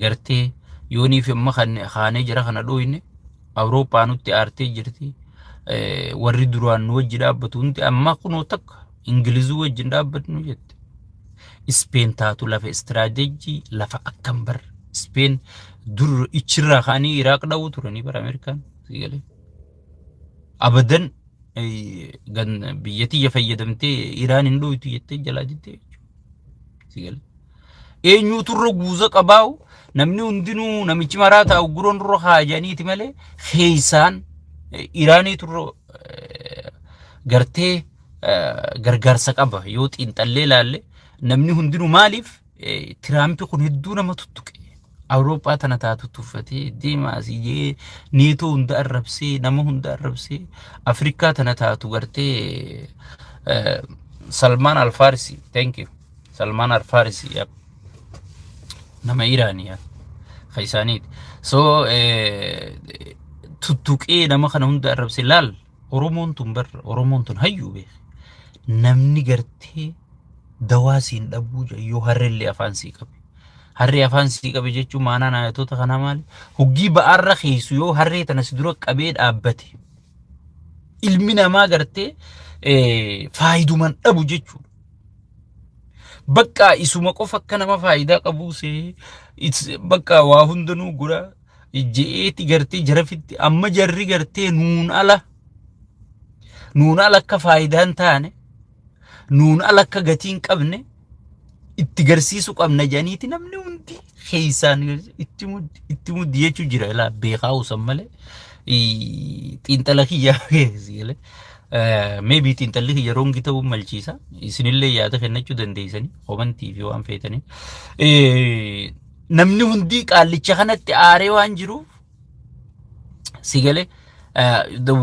Gartee yoonii fi amma kan kaanee jara kana dhooyne Awurooppaa nutti aartee jirti. Warri duraan nu wajji dhaabbatu hundi amma kunoo takka Ingilizuu wajjin dhaabbatnu jette. Ispeen taatu lafa istiraateejii lafa akkam bar. Ispeen dur ichirraa ka'anii Iraaq dha'uu turanii bara Ameerikaan. Sigalee. Abadan biyya tiyya fayyadamtee Iraan hin dhooytu jettee jalaa jettee jechuudha. Sigalee. Eenyuutu irra guuza qabaa'u namni hundinuu namichi maraa taa'u guroon irra haajaniiti malee keessaan Iraaniitu irra gartee gargaarsa qaba yoo xiinxallee ilaalle namni hundinuu maaliif Tiraampi kun hedduu nama tuttuqe. Awurooppaa tana taatu tuffatee deemaa asii jee neetoo hunda arrabsee nama hunda arrabsee Afrikaa tana taatu gartee Salmaan Alfaarisi, thank you, Salmaan Alfaarisi, yep. Nama Iraanii yaa ka isaaniiti. So tuttuqee nama kana hunda arrabsee laal. Oromoon tun bar, Oromoon tun hayyuu beeke. Namni gartee dawaa siin dhabuu yoo harreellee afaan sii qabe. Harree afaan sii qabe jechuun maanaan ayatoota kanaa maali? Hoggii ba'aarra keessu yoo harree tana si dura qabee dhaabbate. Ilmi namaa gartee faayiduman dhabu jechuudha. Bakka isuma qofa akka nama faayidaa qabuu see bakka waa hundanuu gura je'eeti gartee jara fitti amma jarri gartee nuun ala akka faayidaa hin taane, nuun ala akka gatii hin qabne itti garsiisuu qabna jedhaniiti namni hundi keessaan itti muddi itti muddi jechuu jira. Ilaa beekaa usan malee xiinxala kiyyaa keessi maybe xiinxalli kiyya wrong ta'uu malchiisa. Isinillee yaada kennachuu dandeessanii komantii fi waan feetanii. Namni hundi qaallicha kanatti aaree waan jiruuf si galee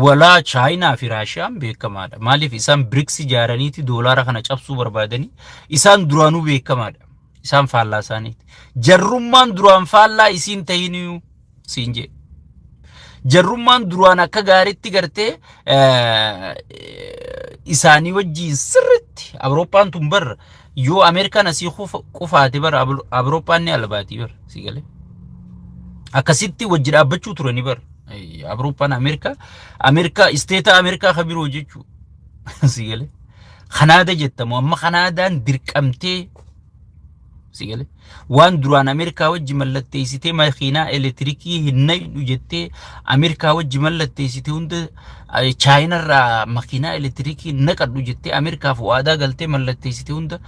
walaa Chaayinaa fi Raashiyaan beekamaadha. Maaliif isaan BRICS ijaaraniiti doolaara kana cabsuu barbaadanii isaan duraanuu beekamaadha. Isaan faallaa isaaniiti. Jarrummaan duraan faallaa isiin tahiniyyuu siin jee. Jarrummaan duraan akka gaariitti gartee isaanii wajjiin sirritti Awurooppaan tun barra yoo Ameerikaan asii qufaate bara Awurooppaan ni albaatii bara si galee. Akkasitti wajji dhaabbachuu turanii bara. Awurooppaan Ameerikaa Ameerikaa isteeta Ameerikaa ka biroo jechuu si galee. Kanaada jettamu amma Kanaadaan dirqamtee si galee. Waan duraan Ameerikaa wajji mallatteessitee makiinaa elektirikii hin naqnu jettee Ameerikaa wajji mallatteessitee hunda Chaayinarraa makiinaa elektirikii naqadhu jettee Ameerikaaf waadaa galtee mallatteessitee hunda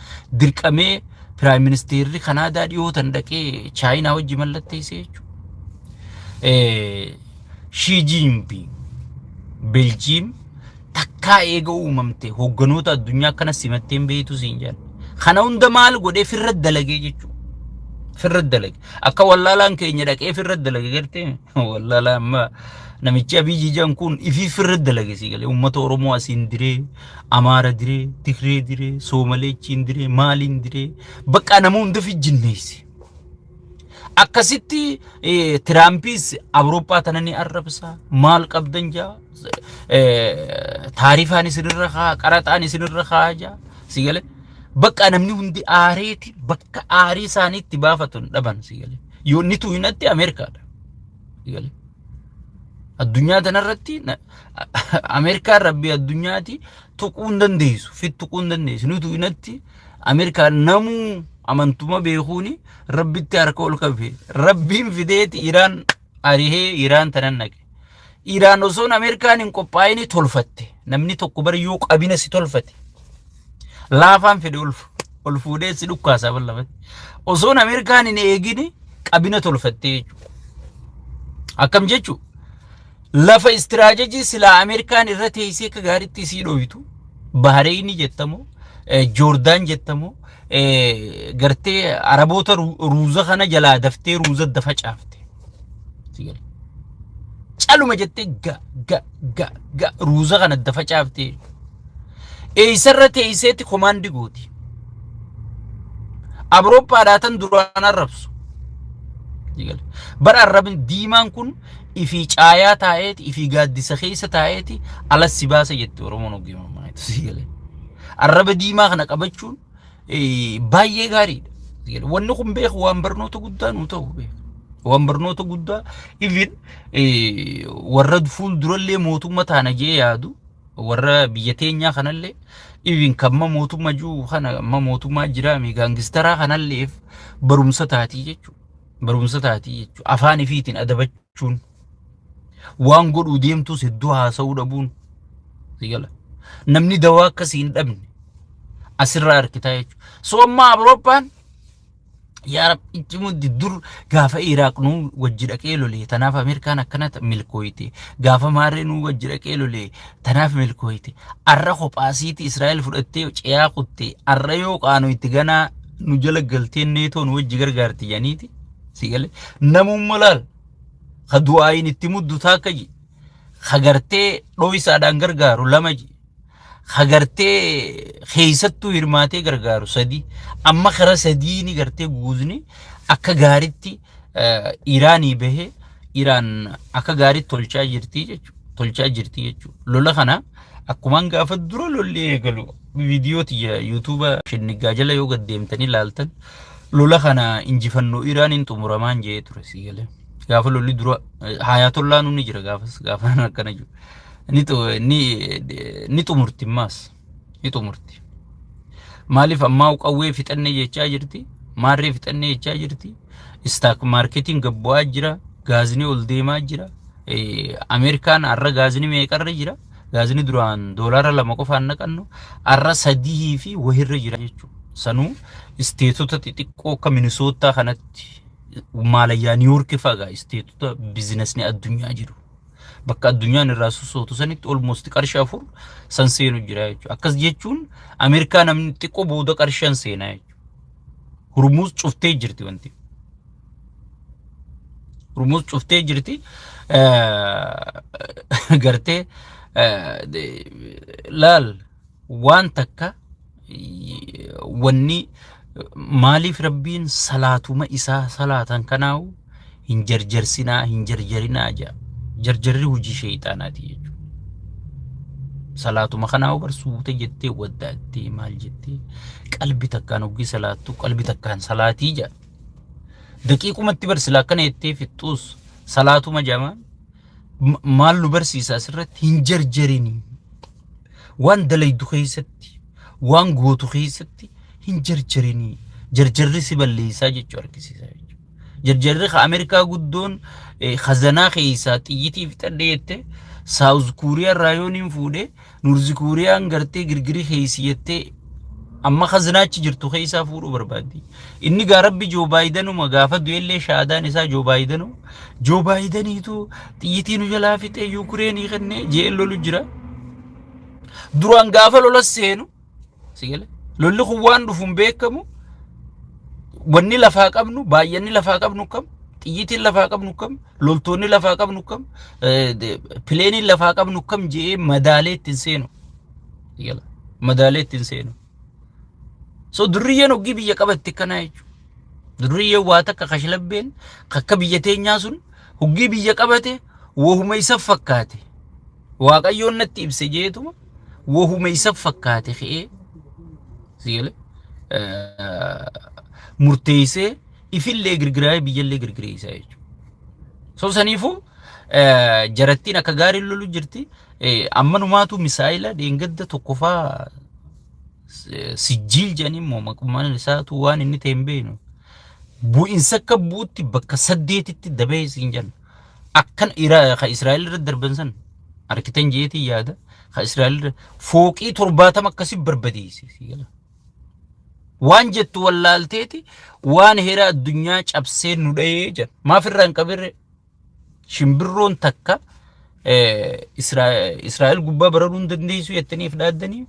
dirqamee prime ministerri Kanaadaa dhiyootan dhaqee Chaayinaa wajji mallatteessee jechuudha. Shii Jinping Beljiim takkaa eega uumamte hoogganoota addunyaa akkana simattee hin beektu siin jedhan. Kana hunda maal godhee firra dalagee jechuudha. Firra dalage. Akka wallaalaan keenya dhaqee firra dalage gartee wallaalaa amma namichi Abiyyi jedhan kun ifii firra dalage si galee uummata Oromoo asiin diree, Amaara diree, Tigree diree, Soomalee achiin diree, maaliin diree bakka nama hunda fijjinneesse. Akkasitti Tiraampiis Awurooppaa tana ni arrabsa. Maal qabdan jaa. Taarifaan isinirra kaa, qaraxaan isinirra kaa jaa. Si galee bakka namni hundi aareeti bakka aarii isaanii itti baafatu hin dhaban si galee. Yoo inni tu'inatti Ameerikaadha. Si galee. Addunyaa tanarratti Ameerikaan rabbi addunyaati tuquu hin dandeessu. Fit tuquu hin dandeessu. Ni tu'inatti Ameerikaan namuu amantuma beekuuni rabbitti harka ol qabe. Rabbiin fideeti Iraan arihee Iraan tanan naqe. Iraan osoon Ameerikaan hin qophaa'ini tolfatte. Namni tokko bara yoo qabina si tolfate. Laafaan fedhe ol fuudhee si dhukkaasaa bal'afate. Osoon Ameerikaan hin eegini qabina tolfatte jechuudha. Akkam jechuudha? Lafa istiraajejii silaa Ameerikaan irra teessee akka gaariitti isii dhoytu Bahareeyni jettamoo Joordaan jettamoo gartee Araboota ruuza kana jalaa daftee ruuza dafa caafte. Caluma jettee ga ga ga ga ruuza kana dafa caaftee. Eessarra teesseetti command gooti. Awurooppaadhaa tan duraan arrabsu. Bara arrabni diimaan kun Ifii caayaa taa'eeti, ifii gaaddisa keessa taa'eeti alas si baasa jette Oromoon ogeemammaa si galee. Arraba diimaa kana qabachuun baay'ee gaariidha. Wanni kun beeku waan barnoota guddaa nuu ta'u beeku. Waan barnoota guddaa even warra fuuldurallee mootummaa taana jee yaadu, warra biyya teenyaa kanallee, even kamma mootummaa jiru kana, amma mootummaa jiraame gangsteraa kanalleef barumsa taatii jechuudha. Barumsa taatii jechuudha. Afaan ifiitiin adabachuun, waan godhuu deemtus hedduu haasa'uu dhabuun sigala. Namni dawaa akkasii hin dhabne asirraa harkitaa jechuudha. So amma Awurooppaan, yaa Rabbi, muddi dur gaafa Iraaq nuu wajji dhaqee lolee tanaaf Ameerikaan akkana milkooyte, gaafa maarree nuu wajji dhaqee lolee tanaaf milkooyte, arra kophaasiiti Israa'el fudhattee ce'aa kutte, arra yoo qaanu itti ganaa nu jala galtee neetoo nu wajji gargaarti janiiti sigale. Namumma laal ka du'aayin itti muddu taakka ji, ka gartee dhooysaadhaan gargaaru lama ji, ka gartee keessattuu hirmaatee gargaaru sadi. Amma kara sadiini gartee guuzni akka gaaritti Iraanii bahee Iraan akka gaaritti tolchaa jirti jechuudha. Tolchaa jirti jechuudha. Lola kana akkumaan gaafa dura lolli eegalu viidiyoo tiyya YouTubea shinnigaa jala yoo gad deemtanii ilaaltan, lola kana injifannoo Iraaniin xumuramaan jee ture si galee. Gaafa lolli dura Hayaatollaan ni jira gaafas gaafa akkana jiru. Ni xumurti, ammaas ni xumurti. Maaliif ammaa qawwee fixannee jechaa jirti, maarree fixannee jechaa jirti, stock marketiin gad bu'aa jira, gaazni ol deemaa jira. Ameerikaan har'a gaazni meeqarra jira? Gaazni duraan $2 qofaan naqannu har'a sadii fi wahirra jira jechuudha. Sanuu stateota xixiqqoo akka Minisootaa kanatti maalayyaa Niiwoorki fa'aa, stateota businessni addunyaa jiru. Bakka addunyaan irraa sossootu sanitti almost qarshii 4 san seenu jira jechuudha. Akkas jechuun Ameerikaa namni xiqqoo booda qarshaan seenaa jechuudha. Hurmuuz cuftee jirti wanti. Hurmuuz cuftee jirti. Gartee laal, waan takka wanni maaliif Rabbiin salaatuma isaa salaatan kanaawu hin jarjarsinaa, hin jarjarinaa jedha. Jarjarri hojii sheeyxaanaati jechuudha. Salaatuma kanaawu bar suuta jettee waddaattee maal jettee qalbi takkaan hoggii salaattu qalbi takkaan salaatii jedha. Daqiiqumatti bar silaa akkana jettee fixxuus salaatuma jedhama. Maal nu barsiisa asirratti? Hin jarjarinii. Waan dalaydu keessatti, waan gootu keessatti hin jarjarinii. Jarjarri si balleessaa jechuu argisiisa jechuudha. Jarjarri ka Ameerikaa guddoon khazanaa keessaa xiyyitii fixadhe jette, South Korea irraa yoo niin fuudhe, North Koreaan gartee girgirii keessi jettee amma khazinaachi jirtu keessaa fuudhuu barbaaddi. Inni gaa Rabbi Joo Baayidanuma gaafa du'ellee shaadaan isaa Joo Baayidanu, Joo Baayidaniitu xiyyitii nu jalaa fixee Yuukireenii kennee jee lolu jira. Duraan gaafa lola seenu si gale, lolli kun waan dhufu hin beekamu, wanni lafaa qabnu, baay'inni lafaa qabnu kam, xiyyitiin lafaa qabnu kam, loltoonni lafaa qabnu kam, planeiin lafaa qabnu kam jee madaalee ittiin seenu. Si gala, madaalee ittiin seenu. So durriyyeen hoggii biyya qabatte kanaa jechuudha. Durriyyeen waa takka kashlabbeen akka biyya teenyaa sun hoggii biyya qabate wahuma isa fakkaate. Waaqayyoon natti ibse jeetuma wahuma isa fakkaate ka'ee si gale murteessee ifillee girgiraayee biyyallee girgireessaa jechuudha. So saniifuu jarattiin akka gaariin lolu jirti. Ammanumaatu misaayila dheengadda tokkofaa sijjiil jedhanii immoo maqummaan isaatu waan inni ta'e hin beeknu. Bu'insa akka bu'utti bakka saddeetitti dabee siin jenna. Akkan ka Israa'el irra darban san arkitan jeetii yaada, ka Israa'el irra fooqii 70 akkasi barbadeesse. Waan jettu wallaalteeti waan heera addunyaa cabsee nu dhahee jedha. Maaf irraa hin qabirre? Shimbirroon takka Israa'el gubbaa bararuu hin dandeessu jettaniif dhaaddanii,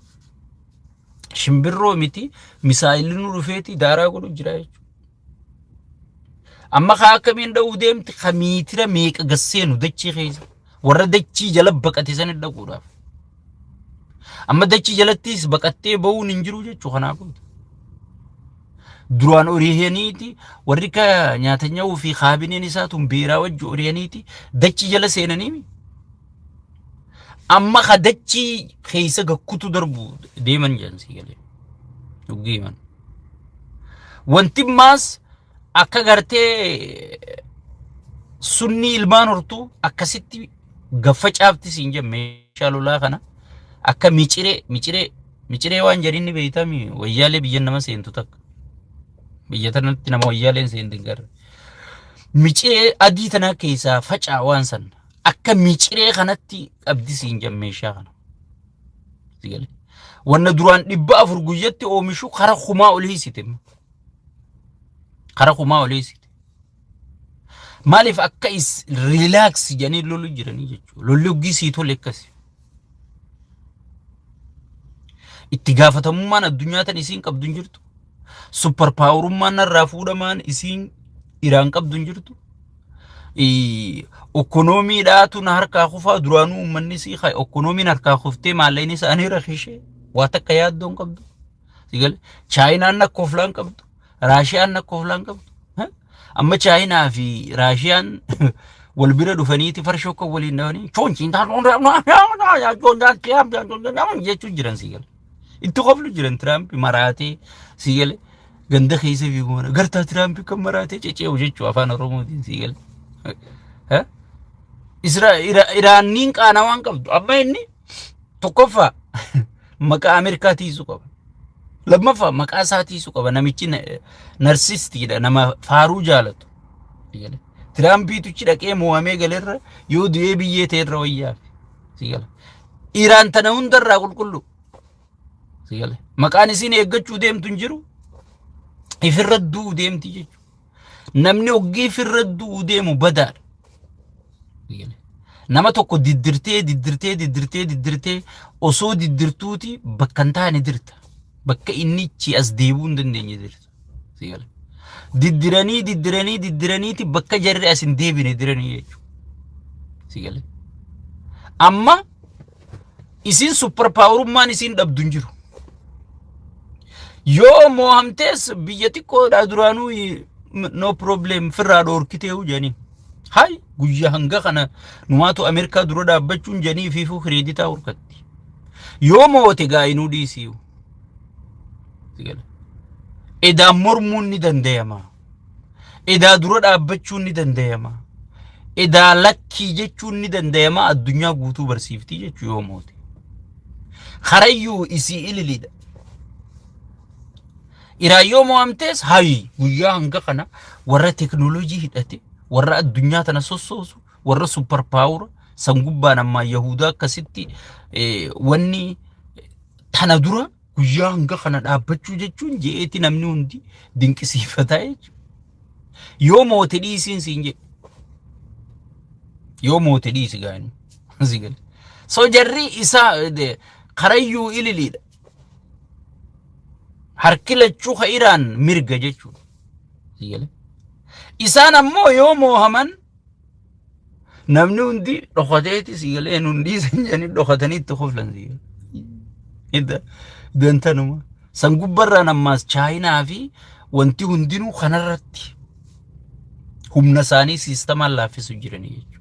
shimbirroo miti misaayilli nu dhufeeti daaraa godhu jira jechuudha. Amma kaa akkamiin dha'uu deemti, ka miitira meeqa gasseenu dachii keessa warra dachii jala baqate sana dhaquudhaaf. Amma dachii jalattis baqattee ba'uun hin jiru jechuu kanaa booda. Duraan orihaniiti warri ka nyaatanya'uu fi kaabineen isaa tun beeraa wajji orihaniiti dachi jala seenanii amma ka dachii keessa gakkutu darbu deeman jedhan sii galee. Dhuggii himan. Wanti maas akka gartee sunnii ilmaan hortuu akkasitti gaffacaafti siin jedhan meeshaa lolaa kana akka miciree miciree miciree waan jedhin ni beeytami wayyaalee biyya nama seentu takka. Biyya tanatti nama wayyaaleen seentu hin garre. Miciree adii tana keessaa facaa waan san akka miciree kanatti qabdi siin jedhan meeshaa kana. Si galee. Wanna duraan 400 guyyatti oomishu kara 1000 olii hiisite. Kara 1000 olii hiisite. Maaliif akka is relax jedhanii lolu jiranii jechuudha. Lolli hoggii sii tole akkasi. Itti gaafatamummaan addunyaa tan isiin qabdu hin jirtu. Super powerummaan narraa fuudhamaan isiin Iraan qabdu hin jirtu. Okonoomiidhaatu na harkaa kufaa duraanuu uummanni sii kaa okonoomiin harkaa kuftee maallaqni isaanii rakishee waa takka yaaddoo hin qabdu. Sigale Chaayinaan akka oflaan qabdu. Raashiyaan akka oflaan qabdu. Amma Chaayinaa fi Raashiyaan wal bira dhufaniiti farshoo akka waliin dhahanii choonchiin jechuun jiran sigale. Itti qoflu jiran Tiraampi maraatee sigale ganda keessa fiigu mana gartaa Tiraampi kan maraatee cecee'u jechuu afaan Oromootiin sigale. Iraanniin qaana waan qabdu amma inni tokkoffaa maqaa Ameerikaa tiisuu qaba. Lammaffaa maqaa isaa tiisuu qaba. Namichi narsistiidha. Nama faaruu jaalatu. Tiraampiituchi dhaqee mo'amee galerra yoo du'ee biyyee ta'erra wayyaaf. Sigala. Iraan tana hundarraa qulqullu. Sigala. Maqaan isiin eeggachuu deemtu hin jiru. Ifirra du'uu deemti jechuudha. Namni hoggii ifirra du'uu deemu badaadha. Sigala. Nama tokko diddirtee diddirtee diddirtee diddirtee osoo diddirtuuti bakka hin taane dirta. Bakka inni ichi as deebi'uu hin dandeenye dirta. Sigala. Diddiranii diddiranii diddiraniiti bakka jarri as hin deebine diranii jechuudha. Sigala. Amma isin super powerummaan isin dhabdu hin jiru. Yoo moohamtees biyya xiqqoodhaa duraanuu no problem firraa dhoorkiteehu jedhanii. Hay guyyaa hanga kana numaatu Ameerikaa dura dhaabbachuun jedhanii fiifuu kireeditaa horkatti. Yoo moote gaa'inuu dhiisiyu. Sigala. Edaa mormuun ni danda'ama. Edaa dura dhaabbachuun ni danda'ama. Edaa lakkii jechuun ni danda'ama addunyaa guutuu barsiiftii jechuu yoo moote. Karayyuu isii ililiidha. Iraan yoo mo'amtees hayi guyyaa hanga kana warra teknooloojii hidhate warra addunyaa tana sossoosu warra super power san gubbaan ammaa Yahudaa akkasitti wanni tana dura guyyaa hanga kana dhaabbachuu jechuun je'eeti namni hundi dinqisiifataa jechuudha. Yoo moote dhiisiin siin jedhe. Yoo moote dhiisi gaani. Si gale. So jarri isaa karayyuu ililiidha. Harki lachuu ka Iraan mirga jechuudha. Si gale. Isaan ammoo yoo moohaman namni hundi dhokateeti si galee nun dhiisan jedhanii dhokatanii itti koflan si galee. Idda dantanuma. San gubbarraan ammaas Chaayinaa fi wanti hundinuu kanarratti humna isaanii siistamaan laaffisu jiranii jechuudha.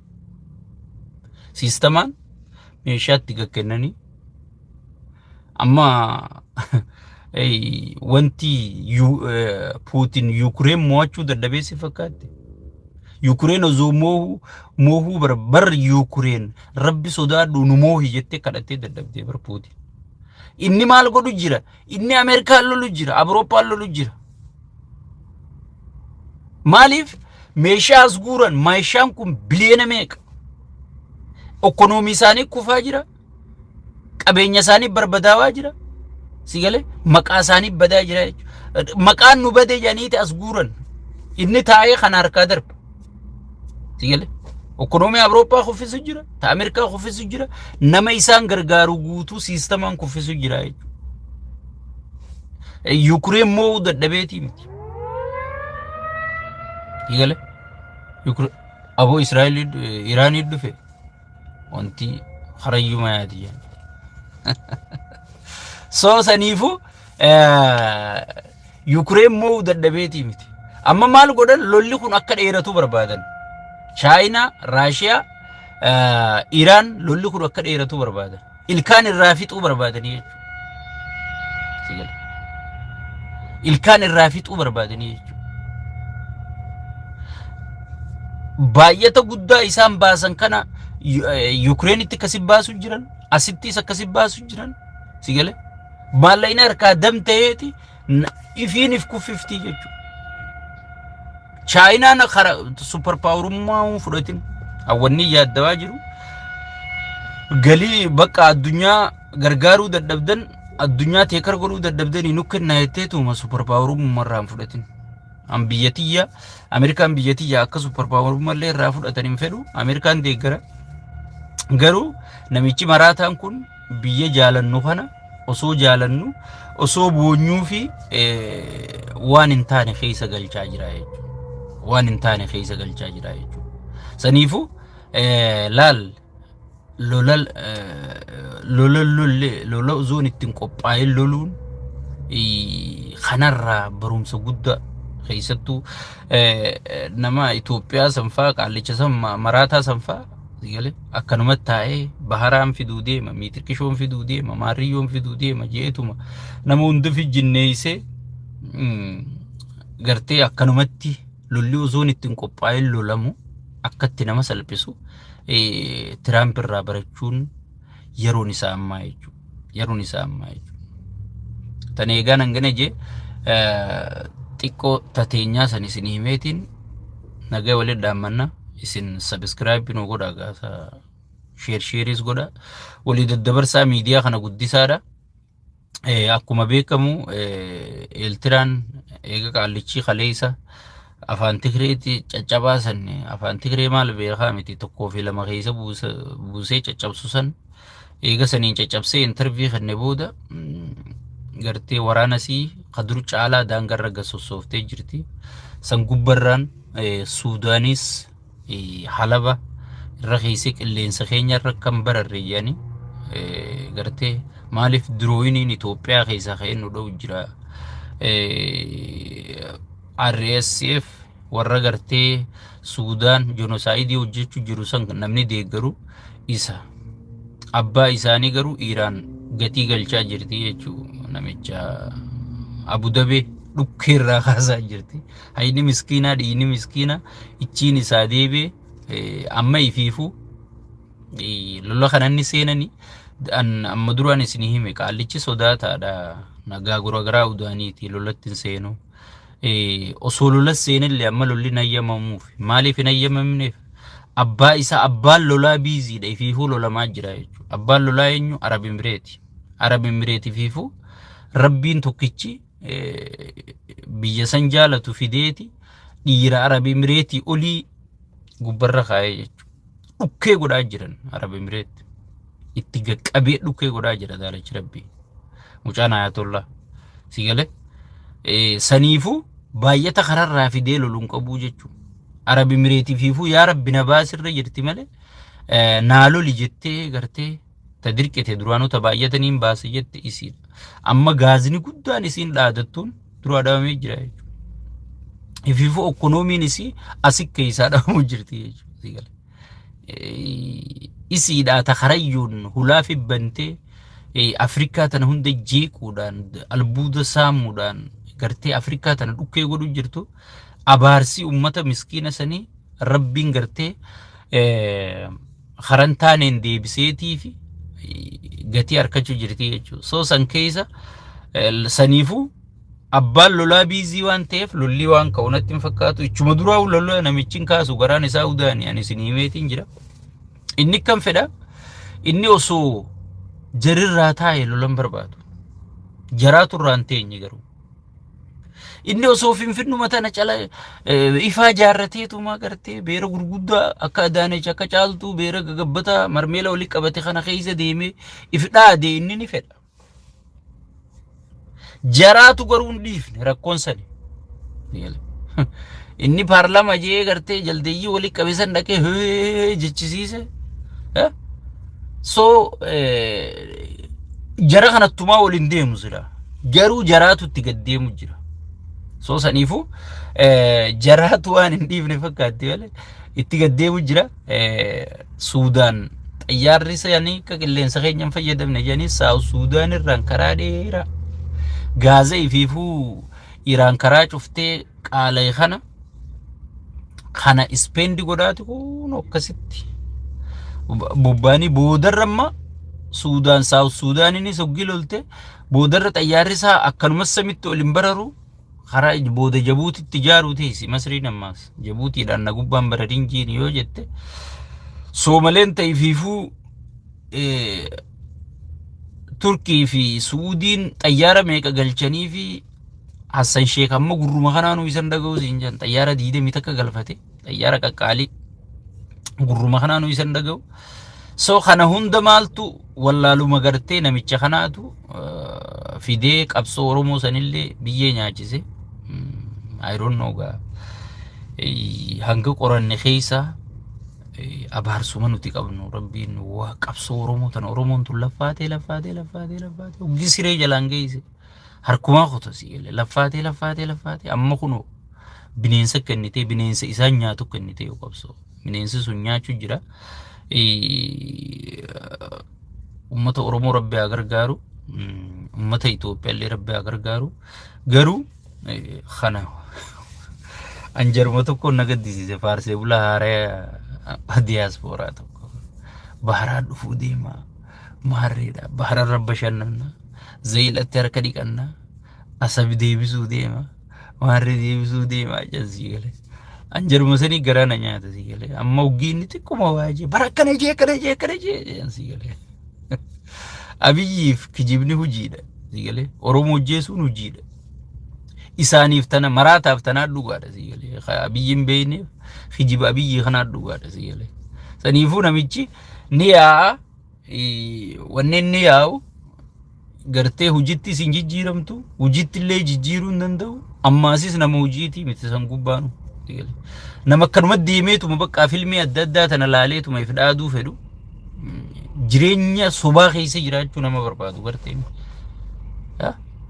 Siistamaan meeshaatti gakkennanii amma wanti Puutin Yukureen mo'achuu dadhabee si fakkaatti. Yukureen osoo moohuu moohuu bar bar Yukureen rabbi sodaadhu nu moohi jettee kadhattee dadhabdee bar Puutin. Inni maal godhu jira? Inni Ameerikaan lolu jira, Awurooppaan lolu jira. Maaliif meeshaa as guuran meeshaan kun biliyoona meeqa? Okonoomii isaanii kufaa jira. Qabeenya isaanii barbadaawaa jira. Si galee maqaa isaanii badaa jira jechuudha. Maqaan nu bade jedhaniiti as guuran. Inni taa'ee kana harkaa darba. Si galee okonoomii Awurooppaa kuffisu jira. Ta Ameerikaa kuffisu jira. Nama isaan gargaaru guutuu siistamaan kuffisu jira jechuudha. Yukureen moo'uu dadhabeetii miti. Si galee aboo Israa'el Iraanii dhufe wanti harayyuma yaati jenna. So saniifu Yukireen moo'uu dadhabeetii miti. Amma maal godhan lolli kun akka dheeratu barbaadan. Chaayinaa, Raashiyaa, Iraan lolli kun akka dheeratu barbaadan. Ilkaan irraa fixuu barbaadanii jechuudha. Ilkaan irraa fixuu barbaadanii jechuudha. Baay'ata guddaa isaan baasan kana Yukireenitti akkasi baasu jiran, asittis akkasi baasu jiran. Si galee? Maallaqni harkaa dam ta'eeti ifiin if kuffiftii jechuudha. Chaayinaan kara super powerummaa hin fudhatin. Hawwanni yaaddawaa jiru. Galii bakka addunyaa gargaaruu dadhabdan addunyaa teekar godhuu dadhabdanii nu kennaa jetteetuma super powerummaa irraa hin fudhatin. An biyya tiyya Ameerikaan biyya tiyya akka super powerummaa illee irraa fudhatan hin fedhu. Ameerikaan deeggara. Garuu namichi maraataan kun biyya jaalannu kana osoo jaalannu osoo boonyuu fi waan hin taane keessa galchaa jira jechuudha. Waan hin taane keessa galchaa jira jechuudha. Saniifuu laal lola lola lolle lola osoon ittiin qophaa'in loluun kanarraa barumsa guddaa keessattuu nama Itoophiyaa sanfaa qaallicha san maraataa sanfaa galee akkanumatti taa'ee baharaan fiduu deema miitirqishoon fiduu deema maarriyyoon fiduu deema jeetuma nama hunda fijjinneessee gartee akkanumatti lolli osoon ittiin qophaa'in lolamu akkatti nama salphisu Tiraamp irraa barachuun yeroon isaa ammaa jechuudha. Yeroon isaa ammaa jechuudha. Tan eegaan hangana jee xiqqoo tateenyaa san isin himeetiin nagaa waliin dhaammanna isin subscribe nu godha gaasa share shareis godha walii daddabarsaa miidiyaa kana guddisaadha. Akkuma beekamu Eeltiraan eega qaallichii kaleessa afaan Tigireetti caccabaa san afaan Tigiree maal beekaa miti tokkoo fi lama keessa buusee caccabsu san eega saniin caccabsee intervii kenne booda gartee waraanasii kadur caalaa daangarra gasossooftee jirti. San gubbarraan Suudaanis halaba irra keessee qilleensa keenya irra kan bararre jedhanii gartee maaliif dirooyiniin Itoophiyaa keessaa ka'ee nu dha'u jira. RSF warra gartee Suudaan jonosaayidii hojjechuu jiru san namni deeggaru isa. Abbaa isaanii garuu Iiraan gatii galchaa jirti jechuu namicha Abudabee dhukkee irraa kaasaa jirti. Hayni miskiinaa dhiigni miskiinaa ichiin isaa deebi'e amma ifiifuu lola kana inni seenani amma duraan isin hime qaallichi sodaataadha nagaa guragaraa udaaniiti lolatti hin seenu. Osoo lola seenillee amma lolli hin hayyamamuuf maaliif hin hayyamamneef abbaa isaa abbaan lolaa biiziidha ifiifuu lolamaa jira jechuudha. Abbaan lolaa eenyu Arab Imireeti. Arab Imireeti ifiifuu rabbiin tokkichi biyya san jaalatu fideeti dhiira Arab Imireetii olii gubbarra kaa'ee jechuudha. Dhukkee godhaa jiran Arab Imireetti. Itti gaqqabee dhukkee godhaa jira daalachi rabbii. Mucaan Ayatollaa. Si galee? Saniifuu baay'ata kararraa fidee loluun qabuu jechuudha. Arab Imireetii fiifuu yaa rabbi na baasirra jirti malee naa loli jettee gartee ta dirqite duraanuu ta baay'ataniin baase jette isiidha. Amma gaazni guddaan isiin dhaadattuun duraa dhabamee jira jechuudha. Ifiifuu okkonoomiin isii asi keessaa dhabamuu jirti jechuudha. Isiidhaa ta karayyuun hulaa fibbantee Afrikaa tana hunda jeequudhaan albuuda saamuudhaan gartee Afrikaa tana dhukkee godhu jirtu abaarsii ummata miskiina sanii rabbiin gartee karan taaneen deebiseetii fi gatii harkachuu jirti jechuudha. So san keessa saniifuu abbaan lolaa biizii waan ta'eef lolli waan ka'u natti hin fakkaatu. Ichuma duraa lola namichi hin kaasu garaan isaa udaani ani isin himeetiin jira. Inni kan fedha inni osoo jarirraa taa'e lolan barbaadu. Jaraatu irraa hin teenye garuu. Inni osoo finfinnuma tana cala ifaa jaarrateetuma gartee beera gurguddaa akka Adaanech akka Caaltuu beera gagabbataa marmeela olii qabate kana keessa deemee if dhaade inni ni fedha. Jaraatu garuu hin dhiifne rakkoon sani. Inni paarlama jee gartee jaldeeyyii walii qabe san dhaqee hee jechisiise. So jara kanattumaa waliin deemu sila. Garuu jaraatu itti gad deemu jira. So saniifuu jaraatu waan hin dhiifne fakkaatti malee itti gaddeemu jira. Suudaan xayyaarri isaanii akka qilleensa keenya hin fayyadamne jedhanii South Suudaan irraan karaa dheeraa gaaza ifiifuu Iraan karaa cuftee qaala'e kana spend godhaati kun akkasitti bobbaanii boodarra amma Suudaan South Suudaaniinis hoggii lolte boodarra xayyaarri isaa akkanumas samitti ol hin bararu, karaa booda Jabuutitti ijaaruu teessi Masriin. Ammaas Jabuutiidhaan na gubbaan barariin jiini yoo jette, Soomaleen ta'ifiifuu Turkii fi Suudiin xayyaara meeqa galchanii fi Hassan Sheek amma gurruma kanaanuu isan dhaga'u siin jedhan, xayyaara 21 galfate, xayyaara qaqqaalii gurruma kanaanuu isan dhaga'u. So kana hunda maaltu wallaaluma gartee namicha kanaatu fidee qabsoo Oromoo sanillee biyyee nyaachise. I don't know gaa. Hanga qoranne keessa abaarsuma nuti qabnu rabbiin waa qabsoo Oromoo tana Oromoon tun laffaatee laffaatee laffaatee laffaatee hoggi siree jalaan geesse. Harkumaa kuta si galee laffaatee laffaatee laffaatee amma kunoo bineensa kennitee, bineensa isaan nyaatu kennitee yoo qabsoo bineensi sun nyaachuu jira. Uummata Oromoo rabbi haa gargaaru. Uummata Itoophiyaa illee rabbi haa gargaaru. Garuu kana anjaruma tokko na gaddisiise, faarsee bulaa haaraa diyaaspooraa tokko baharaa dhufuu deema, maarreedha, bahararra bashannanna, zayilatti harka dhiqanna, Asabi deebisuu deema, maarree deebisuu deema jedhan galee. Anjaruma sanii garaa na nyaata si galee. Amma hoggii inni xiqquma waa jee bara akkana jee akkana jee akkana jee jedhan si galee. Abiyyiif kijibni hojiidha si galee. Oromoo hojjeesuun hojiidha. Isaaniif tana maraataaf tanaa dhugaadha si galee. Abiyyi hin beekneef kijiba Abiyyi kanaa dhugaadha si galee. Saniifuu namichi ni yaa'a, wanneen ni yaa'u gartee hojiitti isin jijjiiramtu, hojiitti illee jijjiiruu hin danda'u. Ammaasis nama hojiitii miti san gubbaanu. Nama akkanuma deemeetuma bakka filmii adda addaa tana laaleetuma if dhaaduu fedhu, jireenya sobaa keessa jiraachuu nama barbaadu gartee.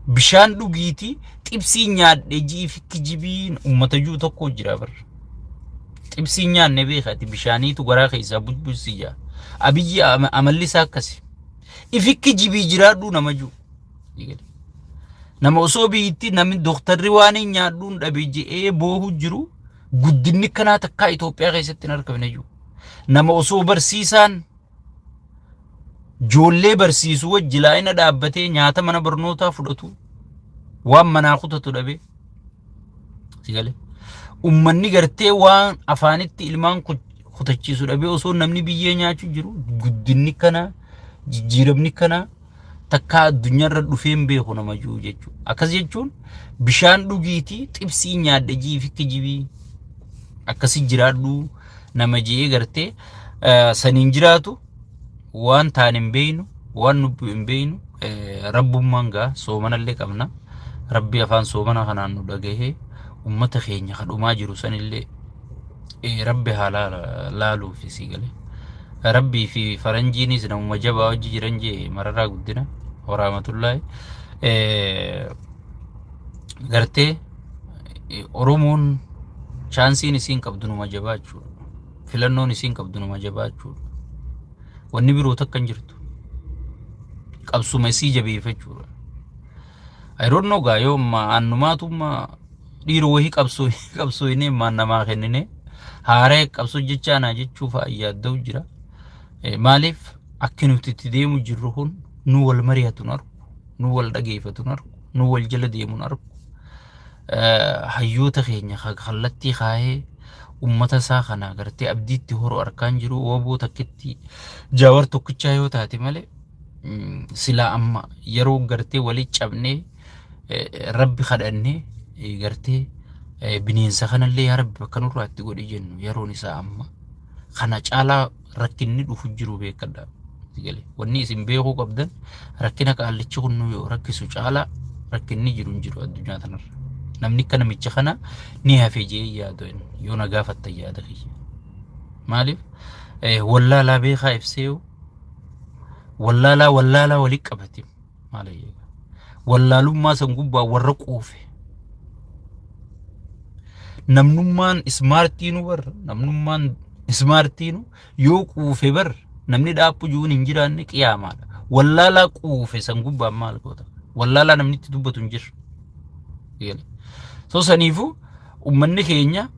Bishaan dhugiitii xibsii nyaadhe ji'i fi kijibiin uummata jiru tokko jira bara. Xibsii nyaanne beekati, bishaaniitu garaa keessaa bujbujsi jaa. Abiyyi amalli isaa akkasi. Ifi kijibii jiraadhuu nama jiru. Nama osoo biyyatti namni dooktarri waan hin nyaadhuun dhabe je'ee boohu jiru, guddinni kanaa takkaa Itoophiyaa keessatti hin argamne jiru. Nama osoo barsiisaan ijoollee barsiisu wajji laayina dhaabbatee nyaata mana barnootaa fudhatu waan manaa kutatu dhabe. Sigalee. Uummanni gartee waan afaanitti ilmaan kutachiisu dhabee osoo namni biyyee nyaachuu jiru, guddinni kanaa, jijjiiramni kanaa takkaa addunyaarra dhufee hin beeku nama jiru jechuudha. Akkas jechuun bishaan dhugiitii xibsii nyaadhe jii fi kijibii akkasi jiraadhu nama je'ee gartee saniin jiraatu waan taan hin beeynu, waan nubbu hin beeynu. Rabbummaan gaa soomanallee qabna. Rabbi afaan soomana kanaan nu dhagahee ummata keenya kadhumaa jiru sanillee rabbi haa laaluufi si galee. Rabbii fi faranjiinis namuma jabaa hojii jiran jee Mararaa Guddina waraamatullaahi. Gartee Oromoon chanceiin isiin qabdu numa jabaa jechuudha. Filannoon isiin qabdu numa jabaa jechuudha. Wanni biroo takka hin jirtu. Qabsuma isii jabeeffachuudha. I don't know gaa, yoo annumaatummaa dhiiroo wahii qabsoo qabsoo inni maan namaa kennine haaree qabsoo jechaanaa jechuuf yaadda'u jira. Maaliif akki nuti itti deemu jirru kun nu wal mari'atu hin argu, nu wal dhageeffatu hin argu, nu wal jala deemu hin argu. Hayyoota keenya kallattii kaayee ummata isaa kana gartee abdiitti horu arkaan jiru woboo takkitti Jaawar tokkichaa yoo taate malee, silaa amma yeroo gartee walii cabnee rabbi kadhannee gartee bineensa kanallee yaa rabbi bakka nurraa itti godhi jennu yeroon isaa amma. Kana caalaa rakkinni dhufu jiru beekadha. Wanni isin beekuu qabdan, rakkina qaallichi kun nu rakkisu caalaa rakkinni jiru hin jiru addunyaa kanarra. Namni akka namicha kana ni hafe jee yaadu yoo na gaafattan yaada kiyya. Maaliif wallaalaa beekaa ibseeyu wallaalaa wallaalaa walitti qabate maal? Wallaalummaa san gubbaa warra quufe. Namnummaan smartiinuu bar, namnummaan smartiinuu yoo quufe bar, namni dhaaphu juun hin jiraanne qiyaamaadha. Wallaalaa quufe san gubbaan maal goota? Wallaalaa namni itti dubbatu hin jiru. So saniifuu uummanni keenya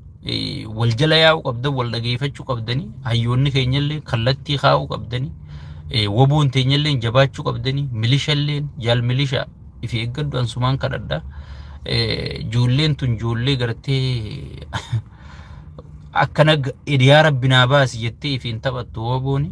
wal jala yaa'uu qabdan, wal dhageeffachuu qabdanii, hayyoonni keenyallee kallattii kaa'uu qabdanii, woboon teenyallee jabaachuu qabdanii, milishallee jaal milishaa ifi eeggadhu ansumaan kadhadha. Ijoolleen tun ijoollee gartee akkana yaa rabbi naa baasi jettee ifiin taphattu wobooni.